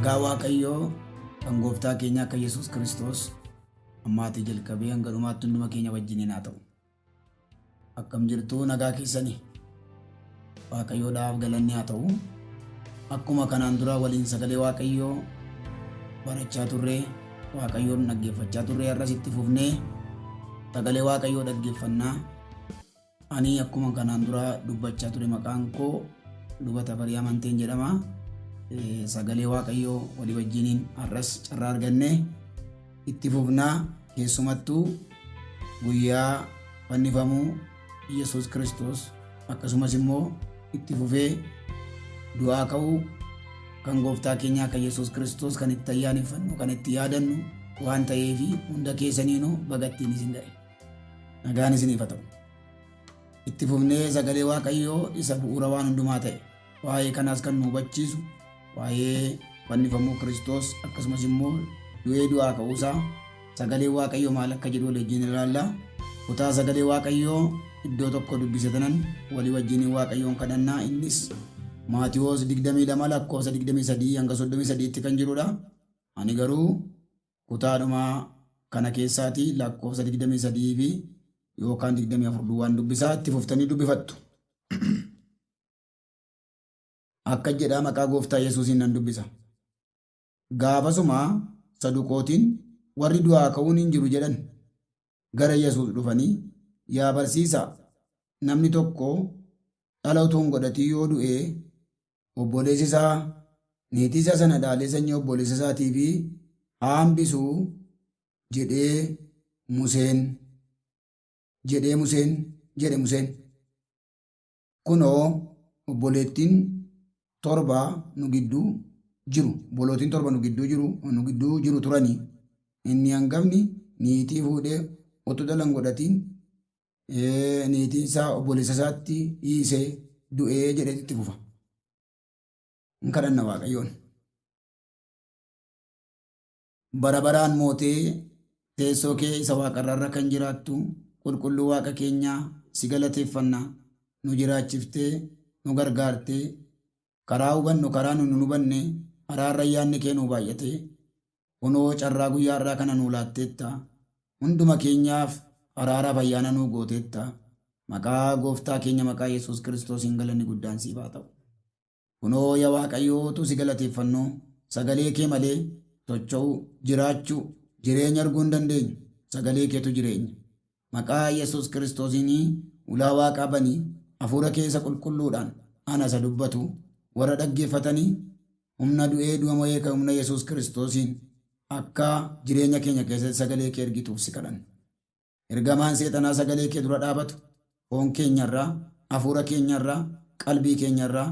Nagaa Waaqayyoo kan gooftaa keenya akka Yesuus Kiristoos ammaatii jalqabee hanga dhumaatti hunduma keenya wajjiniin haa ta'u. Akkam jirtu nagaa keessanii? Waaqayyoodhaaf galanni haa ta'u. Akkuma kanaan dura waliin sagalee Waaqayyoo barachaa turre, Waaqayyoon dhaggeeffachaa turre har'as itti fufnee sagalee Waaqayyoo dhaggeeffannaa. Ani akkuma kanaan dura dubbachaa ture maqaan koo Luba Tafarii Amanteen jedhama. Sagalee Waaqayyoo walii wajjiniin har'as carraa arganne itti fufnaa keessumattuu guyyaa fannifamuu Yesuus Kiristoos akkasumas immoo itti fufee du'aa ka'uu kan gooftaa keenyaa kan Yesuus Kiristoos kan itti ayyaaneffannu kan itti yaadannu waan ta'eef hunda keessaniinuu baga ittiin isin ga'e. Nagaan isiniif haa ta'u. Itti fufnee sagalee Waaqayyoo isa bu'uura waan hundumaa ta'e waa'ee kanaas kan nu hubachiisu waa'ee fannifamuu Kiristoos akkasumas immoo du'ee du'aa ka'uusaa sagalee Waaqayyoo maal akka jedhu walii wajjin ilaalla. Kutaa sagalee Waaqayyoo iddoo tokko dubbise tanan walii wajjin Waaqayyoon kadhannaa innis Maatiwoos 22 lakkoofsa 23 hanga 33tti kan jirudha. Ani garuu Kutaadhuma kana keessaatii lakkoofsa 23 fi yookaan 24 duwwaan dubbisaa itti fuftanii dubbifattu. Akka jedhaa maqaa gooftaa Yesuusiin nan dubbisa. Gaafasuma saduqootiin warri du'aa ka'uun hin jiru jedhan gara Yesuus dhufanii yaa barsiisaa namni tokko dhala utuu hin godhatin yoo du'e obboleessi isaa niitii isaa sana dhaalee sanyii obboleessa isaatiif haa hambisu jedhee Museen jedhee Museen jedhe Museen. Kunoo obboleettiin torba nu gidduu jiru obbolootiin torba nu gidduu jiru nu gidduu jiru turanii inni hangafni niitii fuudhee utuu dhala hin godhatiin niitiin isaa obboleessa isaatti dhiisee du'ee jedhee itti fufa. Hin kadhanna Waaqayyoon. Bara baraan mootee teessoo kee isa waaqarraarra kan jiraattu qulqulluu Waaqa keenyaa si galateeffanna nu jiraachiftee nu gargaartee karaa hubannu karaa nu hin hubanne araarra ayyaanni kee nuu baay'ate Kunoo carraa guyyaa har'aa kana nuu laatteetta. Hunduma keenyaaf araaraaf ayyaana nuu gooteetta. Maqaa gooftaa keenya maqaa Yesuus Kiristoosiin galanni guddaan siif haa ta'u. Kunoo yaa Waaqayyoo utuu si galateeffannuu sagalee kee malee socho'uu, jiraachuu, jireenya arguu hin dandeenyu. Sagalee keetu jireenya. Maqaa Yesuus Kiristoosiin ulaa Waaqaa bani, hafuura kee isa qulqulluudhaan ana isa dubbatu warra dhaggeeffatanii humna du'ee du'a mo'ee ka'e humna Yesuus Kiristoosiin akka jireenya keenya keessatti sagalee kee ergituuf si kadhanna. Ergamaan seexanaa sagalee kee dura dhaabatu foon keenyarraa, hafuura keenyarraa, qalbii keenyarraa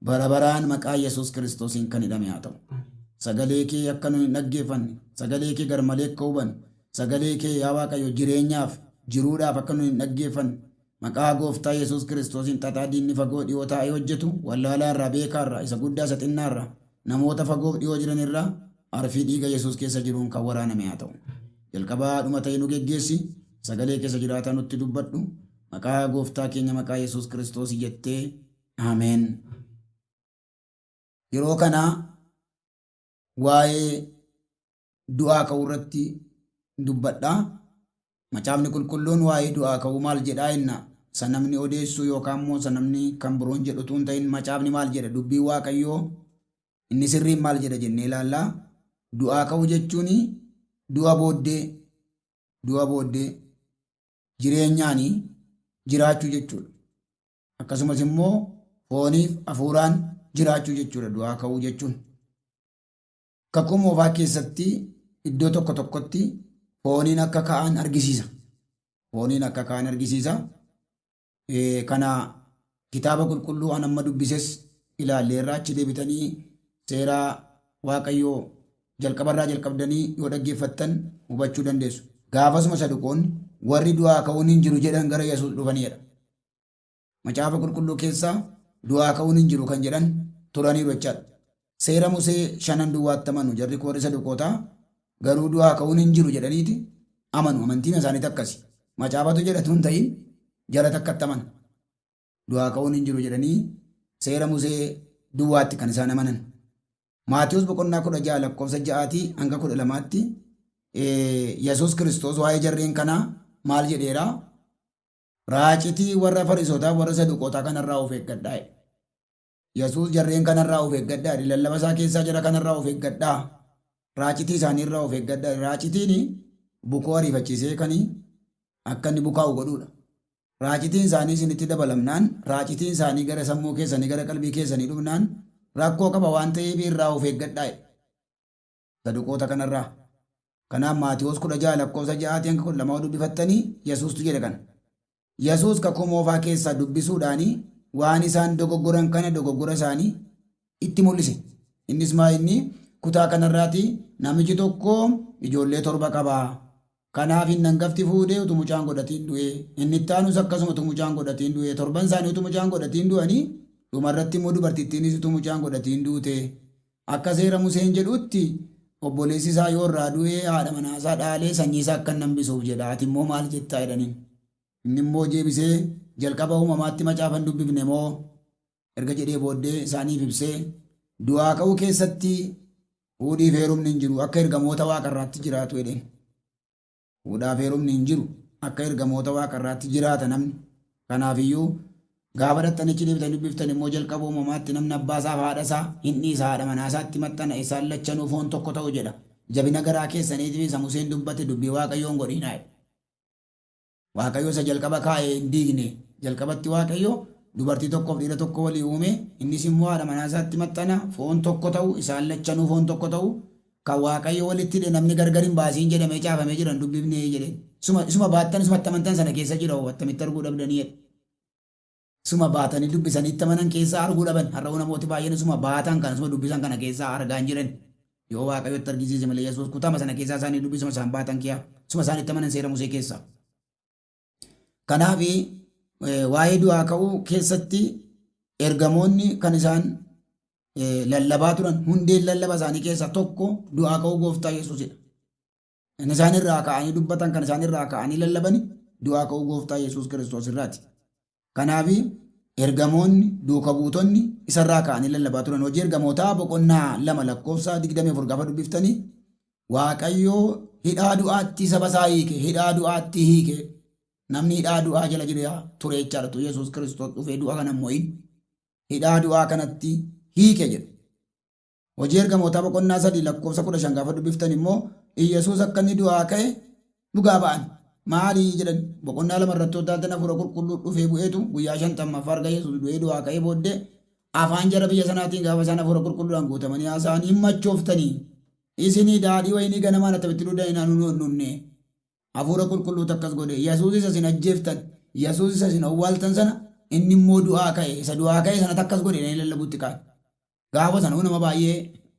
bara baraan maqaa Yesuus Kiristoosiin kan hidhame haa ta'u. Sagalee kee akka nu hin dhaggeeffanne, sagalee kee garmalee akka hubannu, sagalee kee yaa Waaqayyo jireenyaaf, jiruudhaaf akka nu hin dhaggeeffanne, maqaa gooftaa Yesuus Kiristoosiin xaxaa diinni fagoo dhiyoo taa'ee hojjetu, wallaalaa irraa, beekaa irraa, isa guddaa isa xinnaa irraa, namoota fagoof dhiyoo jiran irraa arfii dhiiga Yesuus keessa jiruun kan waraaname haa ta'u. Jalqabaa dhuma ta'e nu geggeessi, sagalee keessa jiraataa nutti dubbadhu, maqaa gooftaa keenya maqaa Yesuus Kiristoos jettee Ameen. Yeroo kana waa'ee du'aa ka'uu irratti dubbadha. Macaafni qulqulluun waa'ee du'aa ka'uu maal jedhaa inna isa namni odeessuu yookaan immoo isa namni kan biroon jedhu utuu hin ta'in macaafni maal jedha dubbiin waaqayyoo inni sirriin maal jedha jennee ilaalla. Du'aa ka'uu jechuun du'a booddee du'a booddee jireenyaan jiraachuu jechuudha. Akkasumas immoo fooniif hafuuraan jiraachuu jechuudha du'aa ka'uu jechuun. Kakuu moofaa keessatti iddoo tokko tokkotti fooniin akka ka'an argisiisa. Fooniin akka ka'an argisiisa. Kana kitaaba qulqulluu an amma dubbises ilaalleerra achi deebitanii seera Waaqayyoo jalqabarraa jalqabdanii yoo dhaggeeffattan hubachuu dandeessu. Gaafasuma saduqoonni warri du'aa ka'uun hin jiru jedhan gara Yesuus dhufaniidha. Macaafa qulqulluu keessaa du'aa ka'uun hin jiru kan jedhan turaniiru jechaadha. Seera Musee shanan duwwaatti amanu jarri kun warri saduqootaa garuu du'aa ka'uun hin jiru jedhaniiti amanu. Amantiin isaaniitu akkasi. Macaafatu jedhatu hin ta'in jara takkatti amana. Du'aa ka'uun hin jiru jedhanii seera Musee duwwaatti kan isaan amanan. Maatiyus boqonnaa 16 lakkoofsa 6 hanga 12tti Yesuus Kiristoos waa'ee jarreen kanaa maal jedheera? Raacitii warra Fariisotaa warra Saduqootaa kanarraa of eeggadhaa jedhe. Yesuus jarreen kanarraa of eeggadhaa jedhe. Lallaba isaa keessaa jara kanarraa of eeggadhaa. Raacitii isaanii irraa of eeggadhaa. Raacitiin bukoo ariifachiisee kan akka inni bukaa'u godhuudha. Raacitiin isaanii isinitti dabalamnaan, raacitiin isaanii gara sammuu keessanii, gara qalbii keessanii dhufnaan rakkoo qaba waan ta'eef irraa of eeggadhaa jedhe. Saduqoota kanarraa. Kanaaf Maatiwoos 16 lakkoofsa 6 hanga 12 dubbifattanii Yesuustu jedhe kana. Yesuus kakuu moofaa keessaa dubbisuudhaan waan isaan dogoggoran kana dogoggora isaanii itti mul'ise. Innis maa inni kutaa kanarraati namichi tokko ijoollee torba qaba. Kanaaf inni hangafti fuudhee utuu mucaan godhatiin du'e. Inni itti aanus akkasuma utuu mucaan godhatiin du'e. Torban isaanii utuu mucaan godhatiin du'anii dhumarratti immoo dubartittiinis utuu mucaan godhatiin duute. Akka seera Museen jedhutti obboleessi isaa yoo irraa du'e haadha manaa isaa dhaalee sanyii isaa akka hin hambisuuf jedha. Ati immoo maal jettaa jedhaniin. Inni immoo deebisee jalqaba uumamaatti macaafa hin dubbifne moo erga jedhee booddee isaaniif ibsee du'aa ka'uu keessatti fuudhiif heerumni hin jiru akka ergamoota waaqarraatti jiraatu jedheen. Fuudhaaf heerumni hin jiru akka ergamoota waaqarraatti jiraata namni. Kanaafiyyuu gaafa dhaxxanichi deebitanii dubbiftan immoo jalqaba uumamaatti namni abbaa isaaf haadha isaa hin dhiisa haadha manaa isaatti maxxana isaan lachanuu foon tokko ta'u jedha. Jabina garaa keessaniitiif isa Museen dubbate dubbii Waaqayyoo hin godhinaa jedha. Waaqayyo isa jalqaba kaa'e hin diigne. Jalqabatti Waaqayyo dubartii tokkoof dhiira tokko walii uume, innis immoo haadha manaa isaatti maxxana, foon tokko ta'u, isaan lachanuu foon tokko ta'u, kan Waaqayyo walitti hidhe namni gargar hin baasiin jedhamee caafamee jira hin dubbifne jedheen. Isuma, isuma baattan isumatti amantan sana keessa jira hoo attamitti arguu dhabdanii jedhe. Isuma baatanii dubbisanii itti amanan keessaa arguu dhaban. Har'a'uu namooti baay'een isuma baatan kana isuma dubbisan kana keessaa argaa hin jiran. Yoo Waaqayyotti argisiise malee Yesuus kutama sana keessaa isaanii dubbisuma isaan baatan kiyaa isuma isaan itti amanan seera Musee keessaa. Kanaaf waa'ee du'aa ka'uu keessatti ergamoonni kan isaan lallabaa turan hundeen lallaba isaanii keessaa tokko du'aa ka'uu gooftaa Yesuusidha. Kan isaan irraa ka'anii dubbatan, kan isaan irraa ka'anii lallabani du'aa ka'uu gooftaa Yesuus Kiristoos irraati. Kanaaf ergamoonni, duuka buutonni isarraa ka'anii lallabaa turan. Hojii ergamootaa boqonnaa 2 lakkoofsa 24 gaafa dubbiftanii Waaqayyo hidhaa du'aatti saba isaa hiike, hidhaa du'aatti hiike. Namni hidhaa du'aa jala jira ture jechaadha. Utuu Yesuus Kiristoos dhufee du'a kana mo'in hidhaa du'aa kanatti hiike jedha. Hojii Ergamootaa boqonnaa 3 lakkoofsa 15 gaafa dubbiftan immoo Iyyasuus akka inni du'aa ka'e dhugaa ba'an. Maali jedhan boqonnaa 2 irratti otaaltan hafuura qulqulluu dhufee bu'eetu guyyaa shantammaffaa erga Yesuus du'ee du'aa ka'ee booddee afaan jara biyya sanaatiin gaafa isaan hafuura qulqulluudhaan guutamanii haasa'an hin machooftanii isinii daadhii wayinii ganamaan attamitti dhugdan hin nunne Hafuura qulqulluutu akkas godhe. Yesuus isa isin ajjeeftan, Yesuus isa isin owwaaltan sana inni immoo du'aa ka'e. Isa du'aa ka'e sanatu akkas godhe jedhanii lallabuutti ka'an. Gaafa sana nama baay'ee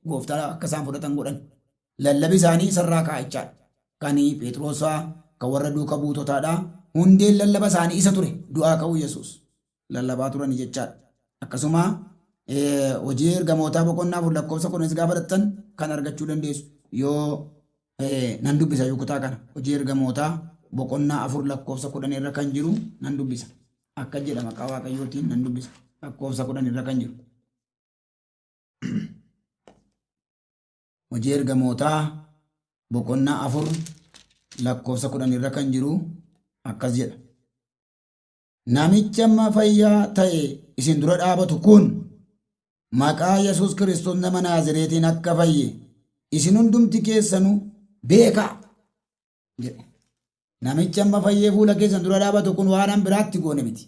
gooftaa akka isaan fudhatan godhan. Lallabi isaanii isarraa ka'a jechaadha. Kan Phexros fa'aa, kan warra duuka buutotaadha. Hundeen lallaba isaanii isa ture du'aa ka'uu Yesuus lallabaa turani jechaadha. Akkasuma hojii ergamootaa boqonnaa 4 lakkoofsa 10 gaafa fudhattan kan argachuu dandeessu yoo nan dubbisa yoo kutaa kana hojii ergamootaa boqonnaa 4 lakkoofsa 10 irra kan jiru nan dubbisa. Akka jedha maqaa Waaqayyootiin nan dubbisa lakkoofsa 10 irra kan jiru. Hojii ergamootaa boqonnaa 4 lakkoofsa 10 irra kan jiru akkas jedha. Namichi amma fayyaa ta'e isin dura dhaabatu kun maqaa Yesuus Kiristoos nama Naazireetiin akka fayye isin hundumti keessanu beekaa jedhe. Namichi amma fayyee fuula keessan dura dhaabatu kun waan an biraatti goone miti.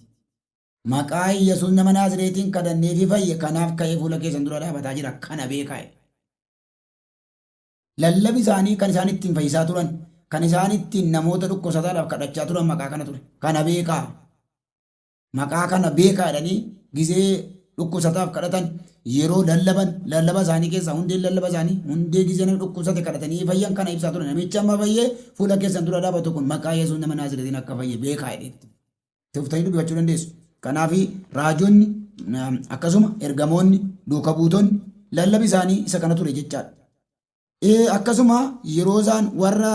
Maqaa Yesuus nama Naazireetiin kadhanneefi fayye kanaaf ka'ee fuula keessan dura dhaabataa jira kana beekaa. Lallabi isaanii kan isaan ittiin fayyisaa turan, kan isaan ittiin namoota dhukkubsataadhaaf kadhachaa turan maqaa kana ture. Kana beekaa. Maqaa kana beekaa jedhanii gizee dhukkubsataaf kadhatan yeroo lallaban lallaba isaanii keessaa hundeen lallaba isaanii hundee gizee namni dhukkubsate kadhatanii fayyan kana ibsaa turan. Namichi amma fayyee fuula keessan dura dhaabatu kun maqaa Yesuus nama Naazireetiin akka fayye beekaa jedheetti. Tuftanii dubbifachuu dandeessu. Kanaaf raajonni akkasuma ergamoonni duuka buutonni lallabi isaanii isa kana ture jechaadha. Akkasuma yeroo isaan warra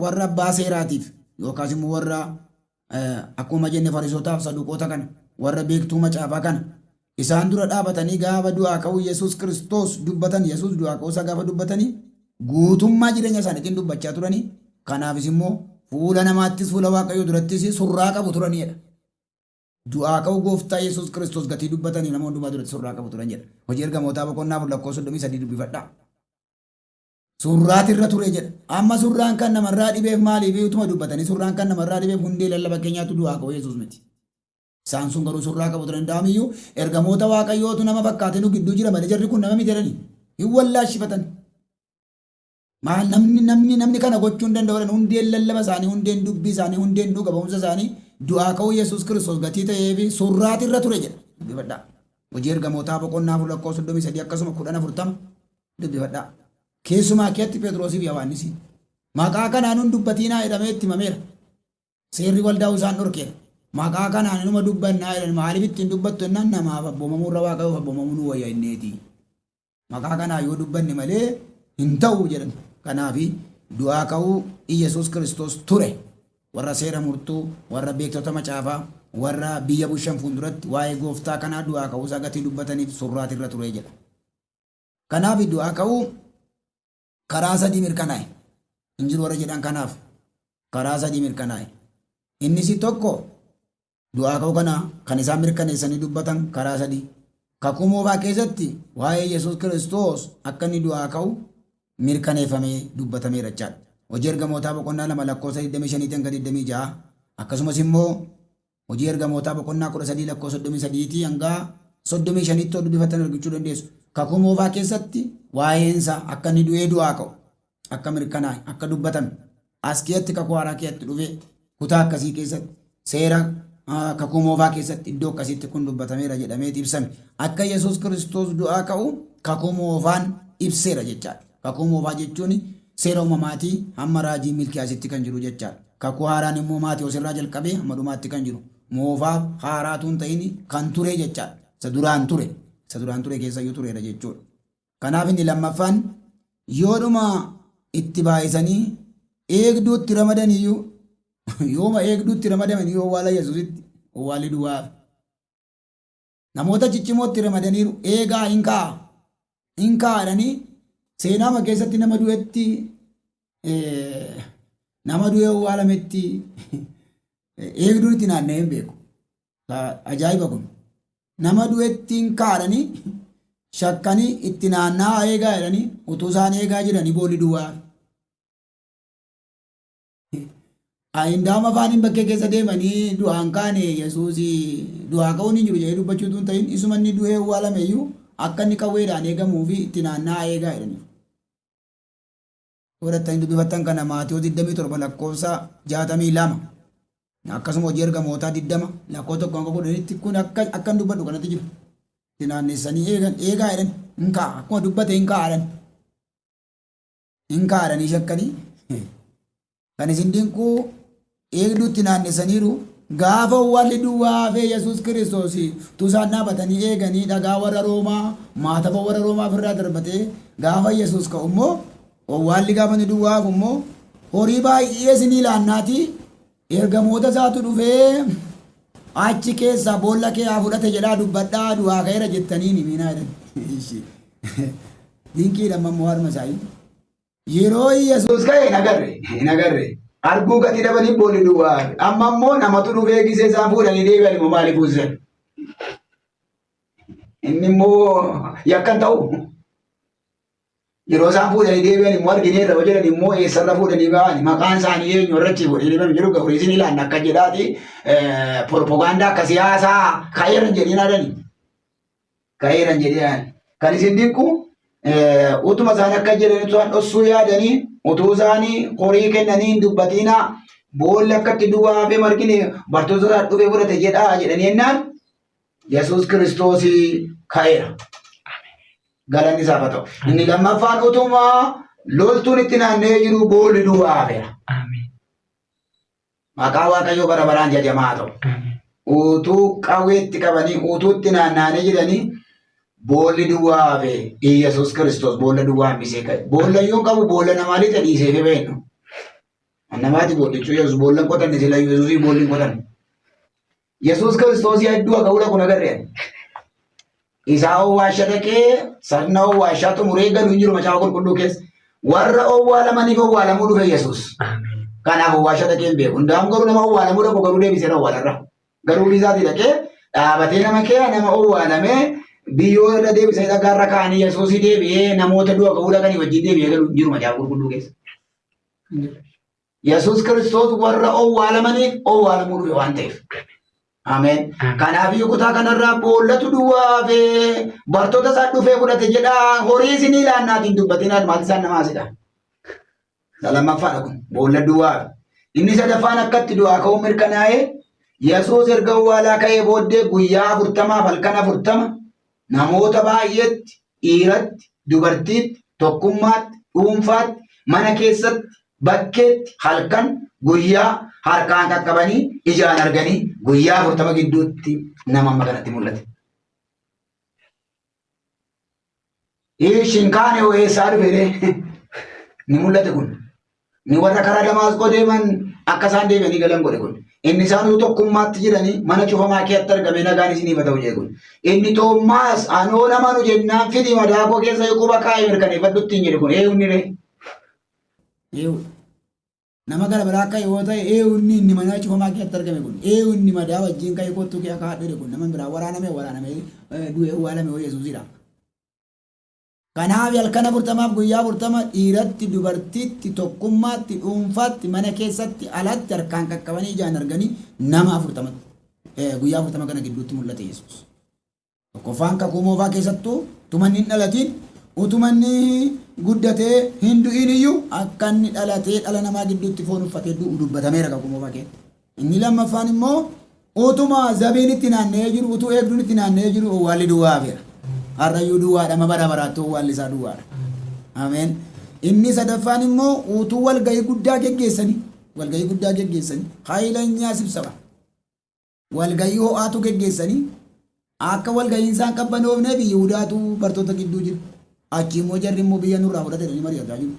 warra abbaa seeraatiif yookaas immoo warra akkuma jenne fariisotaaf saduqoota kana warra beektuu macaafaa kana Isaan dura dhaabatanii gaafa du'aa ka'uu Yesuus Kiristoos dubbatan, Yesuus du'aa ka'uu isaa gaafa dubbatanii guutummaa jireenya isaaniitiin dubbachaa turanii, kanaafis immoo fuula namaattis fuula Waaqayyoo durattis surraa qabu turanidha. Du'aa ka'uu gooftaa Yesuus Kiristoos gatii dubbatanii nama hundumaa duratti surraa qabu turan jedha. Hojii Ergamootaa boqonnaa 4 lakkoofsa 33 dubbifadhaa. Surraati irra ture jedha. Amma surraan kan namarraa dhibeef maaliif utuma dubbatanii surraan kan namarraa dhibeef hundee lallaba keenyaatu du'aa ka'uu Yesuus miti. Isaan sun garuu surraa qabu turan. Daamiyyuu ergamoota Waaqayyootu nama fakkaatee nu gidduu jira malee jarri kun nama miti jedhani. Hin wallaashifatan. Maal namni kana gochuu hin danda'u jedhan. Hundeen lallaba isaanii, hundeen dubbii isaanii, hundeen dhuga ba'umsa isaanii du'aa ka'uu Yesuus Kiristoos gatii ta'ee fi surraati irra ture jedha. Dubbifadhaa. Hojii Ergamootaa boqonnaa 4 lakkoofsa 33 akkasuma 10 40 dubbifadhaa. Keessumaa keetti Phexrosii fi Yohaannisiin maqaa kanaan hin dubbatiinaa jedhamee itti himameera. Seerri waldaa isaan dhorkeera. Maqaa kanaan inuma dubbannaa jedhan. Maaliif ittiin dubbattu jennaan, namaaf abboomamuu irra Waaqayyoof abboomamuu nu wayya inneeti. Maqaa kanaa yoo dubbanne malee hin ta'u jedhan. Kanaaf du'aa ka'uu Iyyasuus Kiristoos ture. Warra seera murtuu, warra beektota macaafaa, warra biyya bushan fuulduratti waa'ee gooftaa kanaa du'aa ka'uu isaa gatii dubbataniif surraati irra ture jedha. Kanaaf du'aa ka'uu karaa sadii mirkanaa'e. Hin jiru warra jedhan kanaaf karaa sadii mirkanaa'e. Innis tokko, du'aa ka'uu kana kan isaan mirkaneessanii dubbatan karaa sadii. Kakuu Moofaa keessatti waa'ee Yesuus Kiristoos akka inni du'aa ka'u mirkaneeffamee dubbatameera jechaadha. Hojii Ergamootaa boqonnaa 2 lakkoofsa 25 hanga 26, akkasumas immoo Hojii Ergamootaa boqonnaa 13 lakkoofsa 33 hanga 35tti yoo dubbifatan argachuu dandeessu. Kakuu Moofaa keessatti waa'eensa akka inni du'ee du'aa ka'u akka mirkanaa'e akka dubbatame, as keessatti Kakuu Haaraa keessatti dhufee kutaa akkasii keessatti seera Kakuu Moofaa keessatti iddoo akkasiitti kun dubbatameera jedhamee ibsame. Akka Yesuus Kiristoos du'aa ka'u Kakuu Moofaan ibseera jechaadha. Kakuu Moofaa jechuun Seera Uumamaatii hamma raajii Milkiyaasitti kan jiru jechaadha. Kakuu Haaraan immoo Maatewos irraa jalqabee hamma dhumaatti kan jiru. Moofaaf haaraatuu hin ta'in kan ture jechaadha. Isa duraan ture. Isa duraan ture keessayyuu tureera jechuudha. Kanaaf inni lammaffaan, yoodhuma itti baay'isanii eegduutti ramadaniyyuu, yooma eegduutti ramadamaniyyuu owwaala Yesuusitti owwaalli duwwaa hafe. Namoota ciccimootti ramadaniiru, eegaa hin ka'a hin ka'a jedhanii. Seenaama keessatti nama du'etti, nama du'ee owwaalametti eegduun itti naanna'ee hin beeku. Ajaa'iba kun. Nama du'etti hin ka'a jedhanii shakkanii itti naanna'aa eegaa jedhanii, utuu isaan eegaa jiranii boolli duwwaa. Indaama afaaniin bakkee keessa deemanii du'aan kaane Yesuus du'aa ka'uun hin jiru jedhee dubbachuu utuu hin ta'in, isuma inni du'ee owwaalame iyyuu akka inni qawweedhaan eegamuu fi itti naanna'aa eegaa jedhaniiru. Godhattanii dubbifattan kana Maatewos 27 lakkoofsa 62, akkasuma Hojii Ergamootaa 20 lakkoofsa 1 hanga 10tti kun akka akkan dubbadhu kanatti jiru. Itti naannessanii eegan, eegaa jedhan, hin ka'a akkuma dubbate hin ka'a jedhan. Hin ka'a jedhanii shakkanii. Kan isin dinqu, eegduutti naannessaniiru. Gaafa owwaalli duwwaa hafee Yesuus Kiristoos utuu isaan dhaabatanii eeganii dhagaa warra Roomaa, maataba warra Roomaa ofirraa darbatee gaafa Yesuus ka'u immoo, owwaalli gaafa inni duwwaa hafu immoo, horii baay'ee isinii laannaatii ergamoota isaatu dhufee achi keessaa boolla kee haa fudhate jedhaa dubbadhaa, du'aa ka'eera jettanii ni miinaa jedhan. Dinqiidha amma immoo harma isaa. Yeroo Yesuus ka'e hin agarre, hin agarre. Arguu gatii dhabanii boolli duwwaa hafe. Amma immoo namatu dhufee gisee isaan fuudhanii deebi'an immoo maaliif buusisan? Inni immoo yakka hin ta'u. Yeroo isaan fuudhanii deebi'an immoo argineerra yoo jedhan immoo eessarra fuudhanii ba'an, maqaan isaanii eenyu irra achi fuudhanii deebi'an jedhu gafurii isin ilaanna akka jedhaati propagaandaa akka siyaasaa ka'eera hin jedhiin adani. Ka'eera hin jedhiin. Kan isin dinqu, utuma isaan akka jedhan isaan dhossuu yaadanii, utuu isaanii horii kennanii hin dubbatiinaa, boolli akka itti duwwaa hafee margine bartoota isaa dhufee fudhate jedhaa jedhanii jennaan Yesuus Kiristoos ka'eera. Galanni isaaf haa ta'u. Inni lammaffaan, utuma loltuun itti naanna'ee jiru boolli duwwaa hafeera. Ameen. Maqaa Waaqayyoo bara baraan jajamaa haa ta'u. Ameen. Utuu qawweetti qabanii, utuu itti naanna'anii jiranii boolli duwwaa hafe. Iyyasuus Kiristoos boolla duwwaa hambisee ka'e. Boolla iyyuu hin qabu, boolla namaa lixa dhiisee fi beennu. Namaati boollichuu Yesuus boolla hin qotanne, sila Yesuusii boolli hin qotanne. Yesuus Kiristoos hedduu akka ula kun agarre. Isaa owwaasha dhaqee sirna owwaashaa xumuree galu hin jiru macaafa qulqulluu keessa. Warra owwaalamaniif owwaalamuu dhufe Yesuus. Kanaaf owwaasha dhaqee hin beeku. Hundaa'uun garuu nama owwaalamuu dhaqu garuu deebiseera owwaalarra. Garuu ofii dhaqee dhaabatee nama kee nama owwaalamee biyyoo irra deebisanii dhagaarra kaa'anii Yesuusii deebi'ee namoota du'a ka'uu dhaqanii wajjin deebi'ee galu hin jiru macaafa qulqulluu keessa. Yesuus Kiristoos warra owwaalamaniif owwaalamuu dhufe waan ta'eef. Ameen. Kanaaf iyyuu kutaa kanarraa boollatu duwwaa hafee bartoota isaa dhufee fudhate jedhaa horii isinii laannaatiin dubbatinaan maal isaan namaa sidha. Isa lammaffaadha kun boolla duwwaa hafe. Inni sadaffaan akkatti du'aa ka'uu mirkanaa'ee Yesuus erga owwaalaa ka'ee booddee guyyaa 40f halkan 40 namoota baay'eetti dhiiratti, dubartiitti, tokkummaatti, dhuunfaatti, mana keessatti, bakkeetti, halkan, guyyaa harkaan qaqqabanii ijaan arganii guyyaa 40 gidduutti nama amma kanatti mul'ate. Ishin kaane hoo eessaa dhufe ree? Ni mul'ate kun. Ni warra karaa Damaasqoo deeman akka isaan deebi'anii galan godhe kun. Inni isaan utuu tokkummaatti jiranii mana cufamaa keessatti argamee nagaan isiniif haa ta'u jedhe kun. Inni Toommaas anoo nama nu jennaan fidi madaa koo keessa quba kaa'ee mirkaneeffadhu ittiin jedhe kun eenyuun ree? Eewu. Nama gara biraa akka yoo ta'e eenyuun inni mana cufamaa keessatti argame kun eenyuun inni madaa wajjin ka'ee kottuu kee akka haadhu jedhe kun nama biraa waraaname waraaname du'ee awwaalame hoo Yesuusidha. Kanaaf halkan 40f guyyaa 40 dhiiratti, dubartiitti, tokkummaatti, dhuunfaatti, mana keessatti, alatti harkaan qaqqabanii ijaan arganii nama 40tti guyyaa 40 kana gidduutti mul'ate Yesuus. Tokkoffaan kakuu moofaa keessattuu utuma inni hin dhalatiin, utuma inni guddatee hin du'iin iyyuu akka inni dhalatee dhala namaa gidduutti foon uffatee du'u dubbatameera kakuu moofaa keessatti. Inni lammaffaan immoo utuma zabiin itti naanna'ee jiru, utuu eegduun itti naanna'ee jiru owwaalli duwwaa hafeera. Har'ayyuu duwwaadha, amma bara baraatti owwaalli isaa duwwaadha. Ameen. Inni sadaffaan immoo utuu walgahii guddaa geggeessanii, walgahii guddaa geggeessanii, hayilanyaa sibsaba. Walgahii ho'aatu geggeessanii akka walgahiin isaan qabbanoofneef Yihudaatu bartoota gidduu jira. Achi immoo jarri immoo biyya nurraa fudhate jedhanii mari'ataa jiru.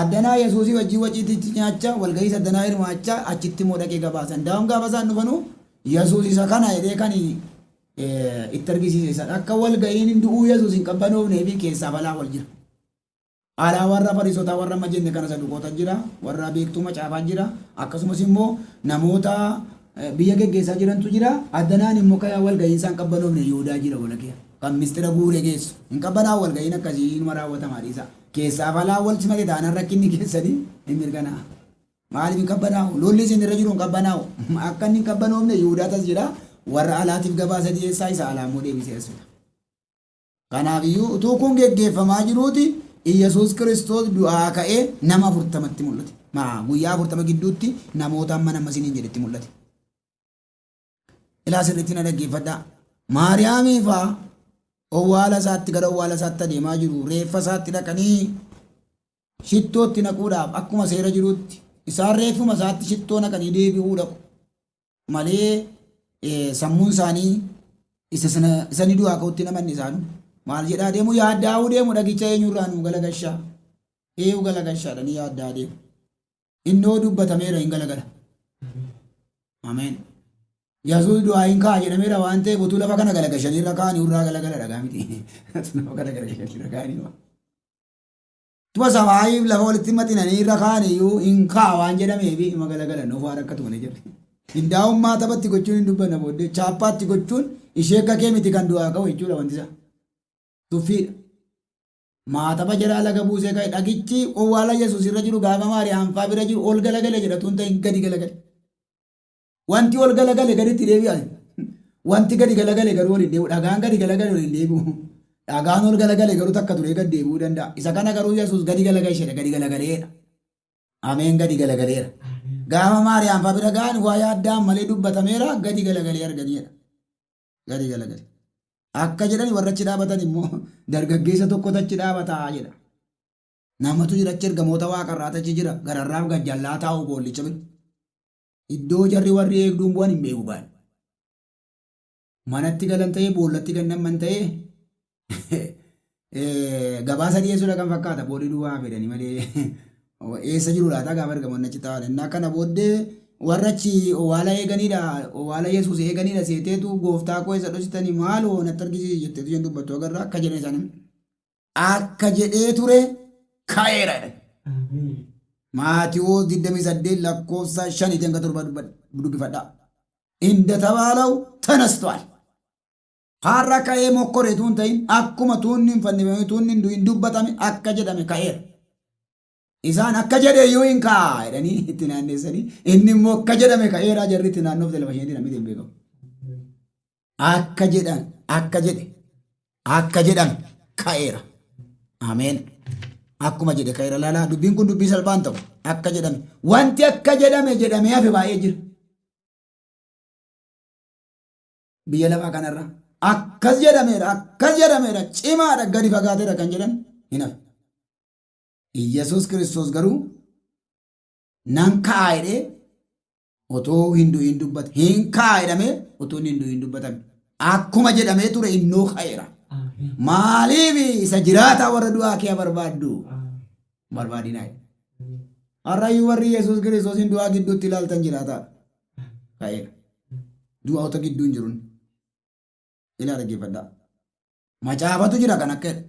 Addanaa Yesuusii wajjin waciitichi nyaachaa walgahii addanaa hirmaachaa achitti immoo dhaqee gabaasan. Daa'um gaafa isaan dhufanuu Yesuus isa kana jedhee kan itti argisiise isadha. Akka walgahiin hin du'uu Yesuus hin qabbanoofnee fi keessaa balaa wal jira. Alaa warra Fariisotaa warra amma jenne kana Saduqoota jira, warra beektuu macaafaa jira, akkasumas immoo namoota biyya geggeessaa jirantu jira. Addanaan immoo kan wal ga'iinsa hin qabbanoofne Yihudaa jira walakee kan mistira guuree geessu. Hin qabbanaa'u wal ga'iin akkasii inuma raawwatamaa dhiisa. Keessaaf alaa wal simate taanaan rakkinni keessanii hin mirkanaa'a. Maaliif hin qabbanaa'u? Lolli isin irra jiru hin qabbanaa'u. Akka inni hin qabbanoofne Yihudaa tas jira. Warra alaatiif gabaasa dhiyeessaa isa alaa immoo deebisee as fida. Kanaaf iyyuu utuu kun geggeeffamaa jiruuti Iyyasuus Kiristoos du'aa ka'ee nama 40tti mul'ate. Maa guyyaa 40 gidduutti namoota amma nama isiniin jedhetti mul'ate. Ilaa sirriitti na dhaggeeffadhaa. Maariyaamii faa owwaala isaatti gara owwaala isaatti adeemaa jiru. Reeffa isaatti dhaqanii shittootti naquudhaaf akkuma seera jirutti isaan reeffuma isaatti shittoo naqanii deebi'uu dhaqu. Malee sammuun isaanii isa sana isa ni du'aa ka'utti namanni isaanu maal jedhaa deemu yaaddaa'uu deemu dhagicha eenyurraa nu galagashaa eeyu galagashaadha ni yaaddaa deemu innoo dubbatameera hin galagala. Ameen. Yesuus du'aa hin ka'a jedhameera waan ta'eef utuu lafa kana galagashanii irra kaa'anii irraa galagala dhagaa miti. Lafa kana galagashanii irra kaa'anii. Tuma samaayiif lafa walitti maxinanii irra kaa'an iyyuu hin ka'a waan jedhameef ima galagalan of waan rakkatu malee jedhe. Hindaa'ummaa taphatti gochuun hin dubbanna booddee chaappaatti gochuun ishee akka kee miti kan du'aa ka'u jechuudha wanti isaa. Tuffiidha. Maataba jaraa laga buusee ka'e dhagichi owwaala Yesuus irra jiru gaafa Maariyaam fa'aa bira jiru ol galagale jedhatu hin ta'in gadi galagale. Wanti ol galagale gaditti deebi'a. Wanti gadi galagale garuu ol hin deebi'u. Dhagaan gadi galagale ol hin deebi'u. Dhagaan ol galagale garuu takka turee gad deebi'uu danda'a. Isa kana garuu Yesuus gadi galagalcheedha. Gadi galagaleedha. Ameen gadi galagaleera. Gaafa Maariyaam fa'aa bira ga'an waa yaaddaan malee dubbatameera gadi galagalee arganiidha. Gadi galagale. Akka jedhani warra achi dhaabatan immoo dargaggeessa tokkotu achi dhaabataa jedha. Namatu jira achi ergamoota waaqarraatu achi jira gararraaf gajjallaa taa'u boollicha bira. Iddoo jarri warri eegduun bu'an hin beeku gaan. Manatti galan ta'ee boollatti gannamman ta'ee gabaasa dhiyeessuudha kan fakkaata boolli duwwaa fedhanii malee eessa jiru laata gaafa ergamoonni achi taa'an. Innaa kana booddee Warra achi owwaala eeganidha, owwaala Yesuus eeganidha seeteetu gooftaa koo isa dhositanii maaloo natti argisiisi jetteetu isheen dubbattu agarra akka jedhan isaanii akka jedhee ture ka'eera jedhan. Maatiwoos 28 lakkoofsa 5 hanga 7 dubbifadhaa. Inda tabaalaw ተነስቷል. Har'a ka'ee mokkore tuun ta'in akkuma tuunni hin fannifame tuunni hin du'in dubbatame akka jedhame ka'eera. Isaan akka jedhe iyyuu hin ka'a jedhanii itti naanneessanii inni immoo akka jedhame ka'eera jarri itti naannoofte lafa isheetiin namni hin beekamu. Akka jedhan akka jedhe akka jedhame ka'eera. Ameen. Akkuma jedhe ka'eera laalaa dubbiin kun dubbii salphaan ta'u akka jedhame wanti akka jedhame jedhamee hafe baay'ee jira. Biyya lafaa kanarra akkas jedhameera akkas jedhameera cimaadha gadi fagaateera kan jedhan hin hafe. Iyyasuus Kiristoos garuu nan ka'a jedhee otoo hin du'in dubbate hin ka'a jedhamee otoo hin du'in dubbatame akkuma jedhamee ture innoo ka'eera. Maaliif isa jiraataa warra du'aa kee barbaaddu barbaadinaa. Har'ayyuu warri Yesuus Kiristoos du'aa gidduutti ilaaltan jiraataa ka'eera. Du'aota gidduu hin jirun. Ilaa dhaggeeffadhaa. Macaafatu jira kan akka jedhu.